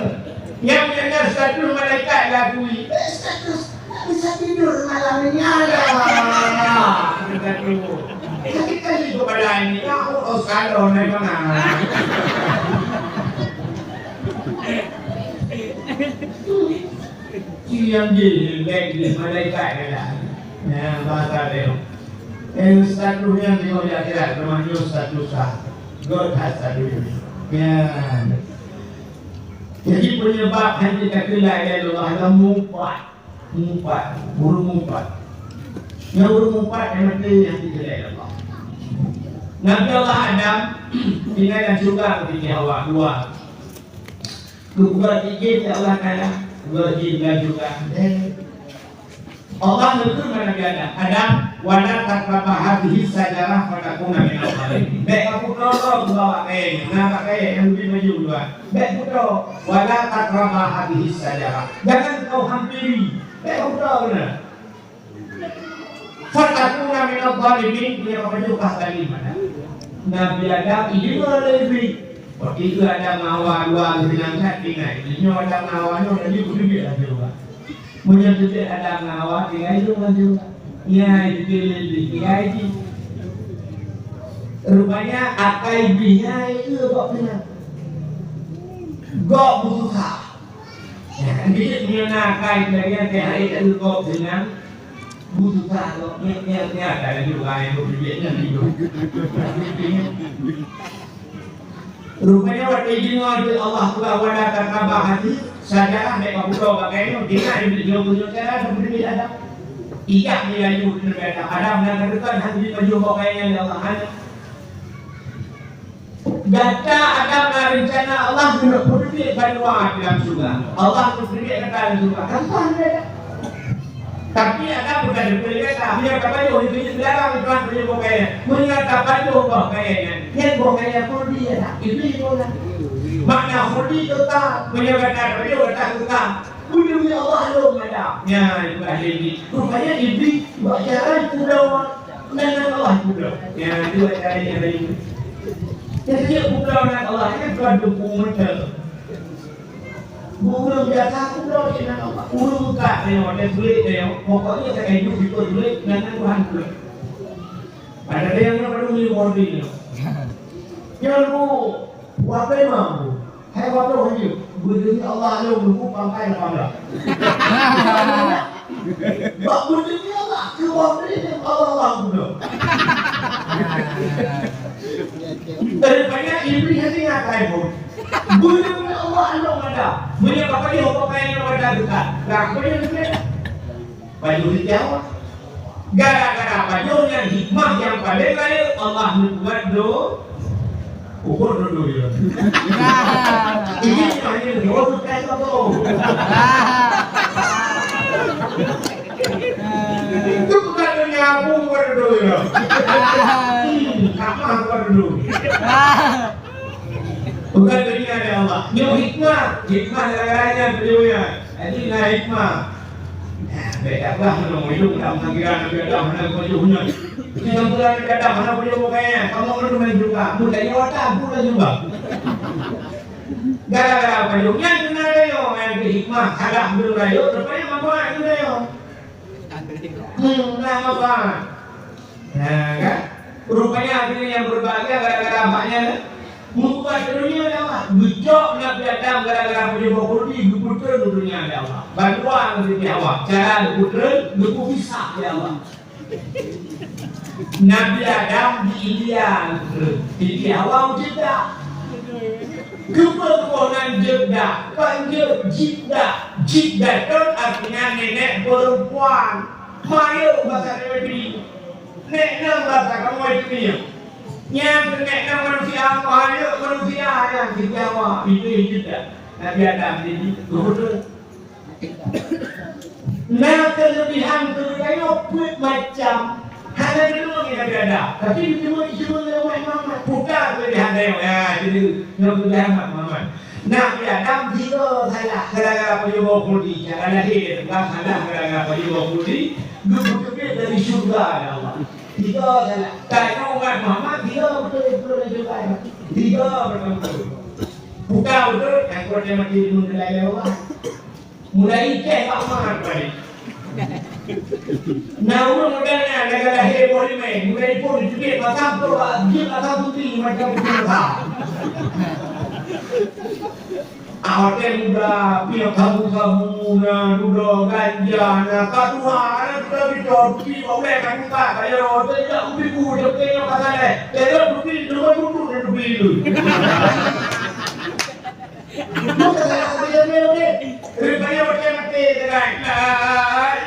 nyang, nyang, nyang status malaikat diakui. Eh, status, tak bisa tidur malam ini, ada. Status. Sakit kali tu badan ni. Ya Allah, salon memang. Nyang jih lek jih malaikat nyan. Nyan bahasa dia. Eh, status nyan di akhirat, teuma nyoe status sah. Göt that status nyan. Nyan. Jadi, peunyeubab hana teukeulai lé Allah adalah mumpat. Mumpat. Ureuëng mumpat. Nyang ureuëng mumpat nyang maté nyang teukeulai lé Allah. Nabi Allah Adam tinggai lam syeuruga, Siti Hawa, dua. Keubah tiga Allah Taala, dua jin dan juga. Eh. Allah neukheun bak Nabi Adam, "Adam, wala taqraba hadhihi syajarah fatakuna minadh dhalimin." Bék kaputroe droe bak kayèe nyan, na bak kayèe nyang leubeh maju dua. Bék putroe, wala taqraba hadhihi syajarah. Jangan kau hampiri. Bék kaputroe keunan. Fatakuna minadh dhalimin, dia apa tu bah zalim ada. Nabi Adam ini malah lebih. Waktu itu Adam ngon Hawa dua geuh seunang that tinggai. Nyoe Adam ngon Hawa nyoe laju beuteubiet lam syeuruga. Meunyoe teubiet Adam ngon Hawa tinggai lom lam syeuruga. Nyan itu lebih tinggai jih. Rupanya akai bih nyan itu kok keunan. Gok beusah. Nyan, kan bijéh meunyoe na akai lagèe nyan, teuh hai ka leukob deungon bu susah kok. Nyan, nyan, nyan, ka laju rai bu bijéh nyan tidur. Rupanya watèe jideungoe lé Allah Taala, "Wala taqraba hadhihi syajarah," bèk kaputroe bak kayèe nyoe, deungon Iblih nyoe, nyoe cara, nyoe cara. Ijak laju keuneuk kata, "Adam, na ka teuka, hana jimaju bak kayèe nyan lé Allah." Gata Adam na reuncana Allah keuneuk peuteubiet banua di lam syeuruga. Allah peuteubiet gata lam syeuruga. Gampang saja. Tapi Adam bukan dipilih gata. Meunyoe tapajoh, Iblih dilarang Tuhan pajoh boh kayèe. Meunyoe tapajoh boh kayèe nyan, nyan boh kayèe pun dia tak. Iblih pun lah. Makna khuldi kekal, meunyoe gata teuh gata kekal. Beudeuh Allah lom gata. Nyan, itu ahli Iblih. Rupanya Iblih bak jalan pulang, nan Allah pulang. Nyan, itu cara yang lain. Jadi, dia pulang nan Allah, kan bukan dukung mereka. Ureueng biasa pulang nan Allah. Ureueng muka tengok, dia sulit tengok. Pokoknya, saya hidup di sulit, nan Tuhan pulang. Ada yang nak pada milih bordil. Jangan bu, buat memang bu. Hai waktu haji, berdiri Allah lalu menunggu pangkai lapan belas. Bak berdiri Allah, keluar dari Allah lalu. Daripada Iblis hati ngakai pun. Berdiri Allah lalu ada. Menyebabkan dia hukum yang ada dekat. Nah, kemudian dia Pajoh siti awak. Gara-gara pajoh nyan hikmah nyang paleng rayeuk Allah neubuat do-, ukur do-, do-, do-. Ini hanya do-, do-, do-, do-. Itu bukan meunyabu ukur do-, do-, do-. Hmm, kamah ukur do-, do-, do-. Bukan dunia dari Allah. Nyoe hikmah. Hikmah gara-gara nyan pajoh nyan. Jadi na hikmah. Nah, beda bah meunyoe ujong dak panggilan Nabi Adam hana pajoh nyan. Kesimpulan Nabi Adam hana pajoh bukan nyan. Kamu perlu main juga. Bukan nyoe watak, bukan juga. Gara-gara pajoh nyan kena rayeuk, nyan hikmah. Salah belum rayeuk, rupanya manfaat kena rayeuk. Hmm, nah, manfaat. Nah, kan? Rupanya hadirin yang berbahagia, gara-gara amaknya, kan? Meuubat dunia dah, Mak. Geucok Nabi Adam gara-gara pajoh boh khuldi, geupeutrön dunia dah, Mak. Bandua ngon Siti Hawa. Cara geupeutrön, geupeupisah, ya Allah. Nabi Adam di India geupeutrön. Siti Hawa u Jeddah. Keupeue geuboh nan Jeddah? Pan jeuet Jiddah. Jiddah tu artinya nenek perempuan. Mayeuh basa Teungku. Nek nang basa kamoe dunia. Nyan keuneuk nang manusia, mayeuh manusia nyan seujawa. Itu yang Jeddah. Nabi Adam jadi gubernur. Na keulebihan keulebihan nyoe peuet macam. Hana deungoe ngon Nabi Adam. Tapi deungoe cuma lewat Muhammad. Bukan keulebihan nyoe. Ya, jadi nyoe keulebihan Muhammad. Nabi Adam tiga salah gara-gara pajoh boh khuldi. Cara lahé bukan salah gara-gara pajoh boh khuldi. Geupeuteubit dari syurga, ya Allah. Tiga salah. Tanyoe umat Muhammad, tiga beutôi, beutôi dari syurga. Tiga beutôi. Bukan beutôi, nyang kuat nyang mati ilmu nilai, ya Allah. Mulai ikeh bak mat balik. Nah, ureueng muda nyan lagèe lahé boh limai, mulai pun jeuet pasang tu, jeuet pasang putih macam putih besar. Ah, watèe muda, piôh sabu-sabu na, dudoe ganja na, ka tuha na, sudah bicok, putih bak ulèe ka tuka, ka jaroe, sejak kupi ku, jeuet keu nyoe ka saleh. Teuka kupi, deungon putih na kupi tu. Bukan salah satu jamé, oke. Rupanya macam mati dengan la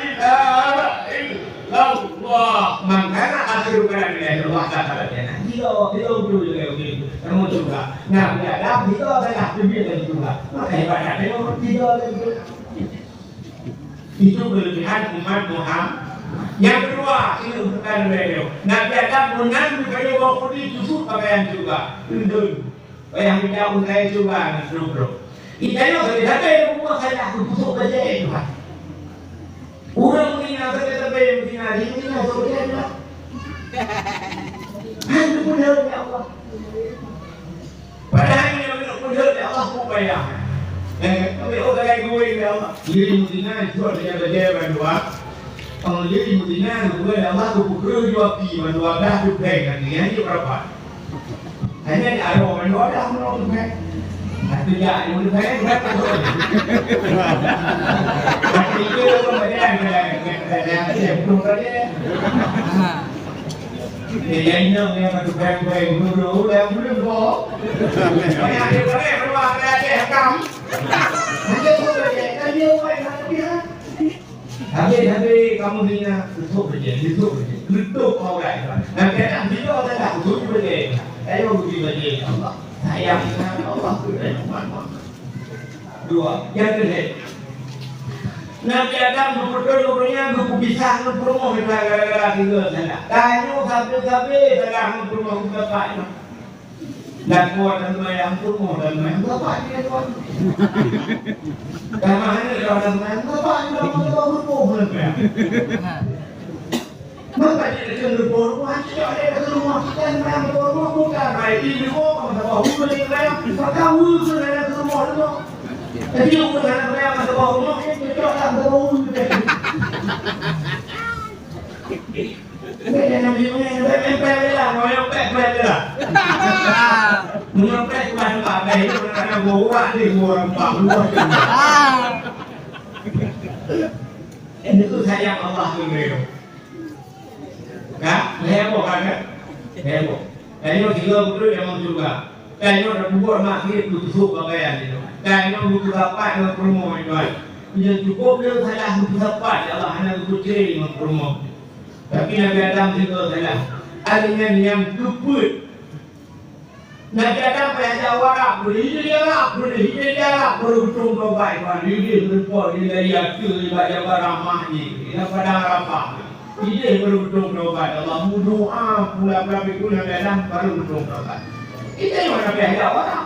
ilaha illallah. Mangkana akhiru kalam la ilaha illallah, tak ada jannah. Tiga, tiga ujung juga, oke. Kamu juga. Nah, ya, dah, tiga salah, tiga dan juga. Maka hebatnya, tiga dan juga. Itu kelebihan umat Muhammad. Yang kedua, ini bukan beliau. Nabi Adam menang, beliau bawa putih, justru pakaian juga. Tundun. Wayang bida utai cuba ngon trok-trok. Di tanyoe sabe-sabe nyang bumoe salah geupusok bajèe Tuhan. Ureueng meuninggai sabe-sabe meuninggai, di meuninggai sabe-sabe Tuhan. Hana peudeuh ya Allah. Padahai nyang peudeuh ya Allah payah. Eh, tapi oh sagai geuwèn ya Allah. Jadi meuninggai cuba bajèe-bajèe bandua. Peulieh meusinan geupeugah lé Allah, geupeukreueh ju api, mandua blah teuh péng, nyan jeuet rapat. Hanya di aroe mandua blah meunurot teuh péng. Ateueh jak di meunurot teuh péng, bukan masuk lagi. Tapi itu pun badan, badan, badan, badan, badan, badan. Dia ingat dia satu péng-péng dulu, yang belum kok. Banyak dia pakai, keluar, pakai adik hakam. Hanya pun badan, kan dia buat hati, ha? Habéh-habéh kamoe hina, tutup bajèe, tutup bajèe, tutup aurat. Nabi Adam tiga salah, tutup bajèe. Ayo uji bajèe Allah. Sayang sangat Allah kepada umat Muhammad. Dua, nyang keulhèe. Nabi Adam geupeutron ureueng nyan geupeupisah ngon peurumoh gara-gara tiga salah. Tanyoe sabe-sabe salah ngon peurumoh geupeugah. Lakoe dan mayang, peurumoh dan mayang, bapak dia tuan. Dan mahani dan mayang, bapak dia tuan, bapak peurumoh dan mayang. Maka dia kena berbohong, hanya ada ke rumah kita yang mayang berbohong, bukan baik di rumah, maka bahu dari mayang, maka hu dari ke rumah rumah. Jadi, bukan anak mayang, maka bahu rumah, ini cocok lah, maka bahu dari. Itu sayang Allah tu. Kan? Heboh kan? Heboh. Tanyoe tiga beutôi dalam syurga. Tanyoe dah bubuet maksiat, beuteusuek pakaian itu. Tanyoe beuteusapat ngon peurumoh itu. Nyang cukup le salah beuteusapat, ya Allah, hana beuteucre ngon peurumoh. Tapi Nabi Adam tiga salah. Akhirnya nyang keupeuet. Nabi Adam payah jak u Arab, beudeh hideh di Arab, beudeh hideh di Arab, baru beutông tobat, Tuhan. Hideh beureumpok di Daya Teu, di bak Jabal Rahmah jih, di Padang Arafah. Hideh baru beutông tobat, Allah meudoa pula, pula beutôi Nabi Adam baru beutông tobat. Hideh mana payah jak u Arab.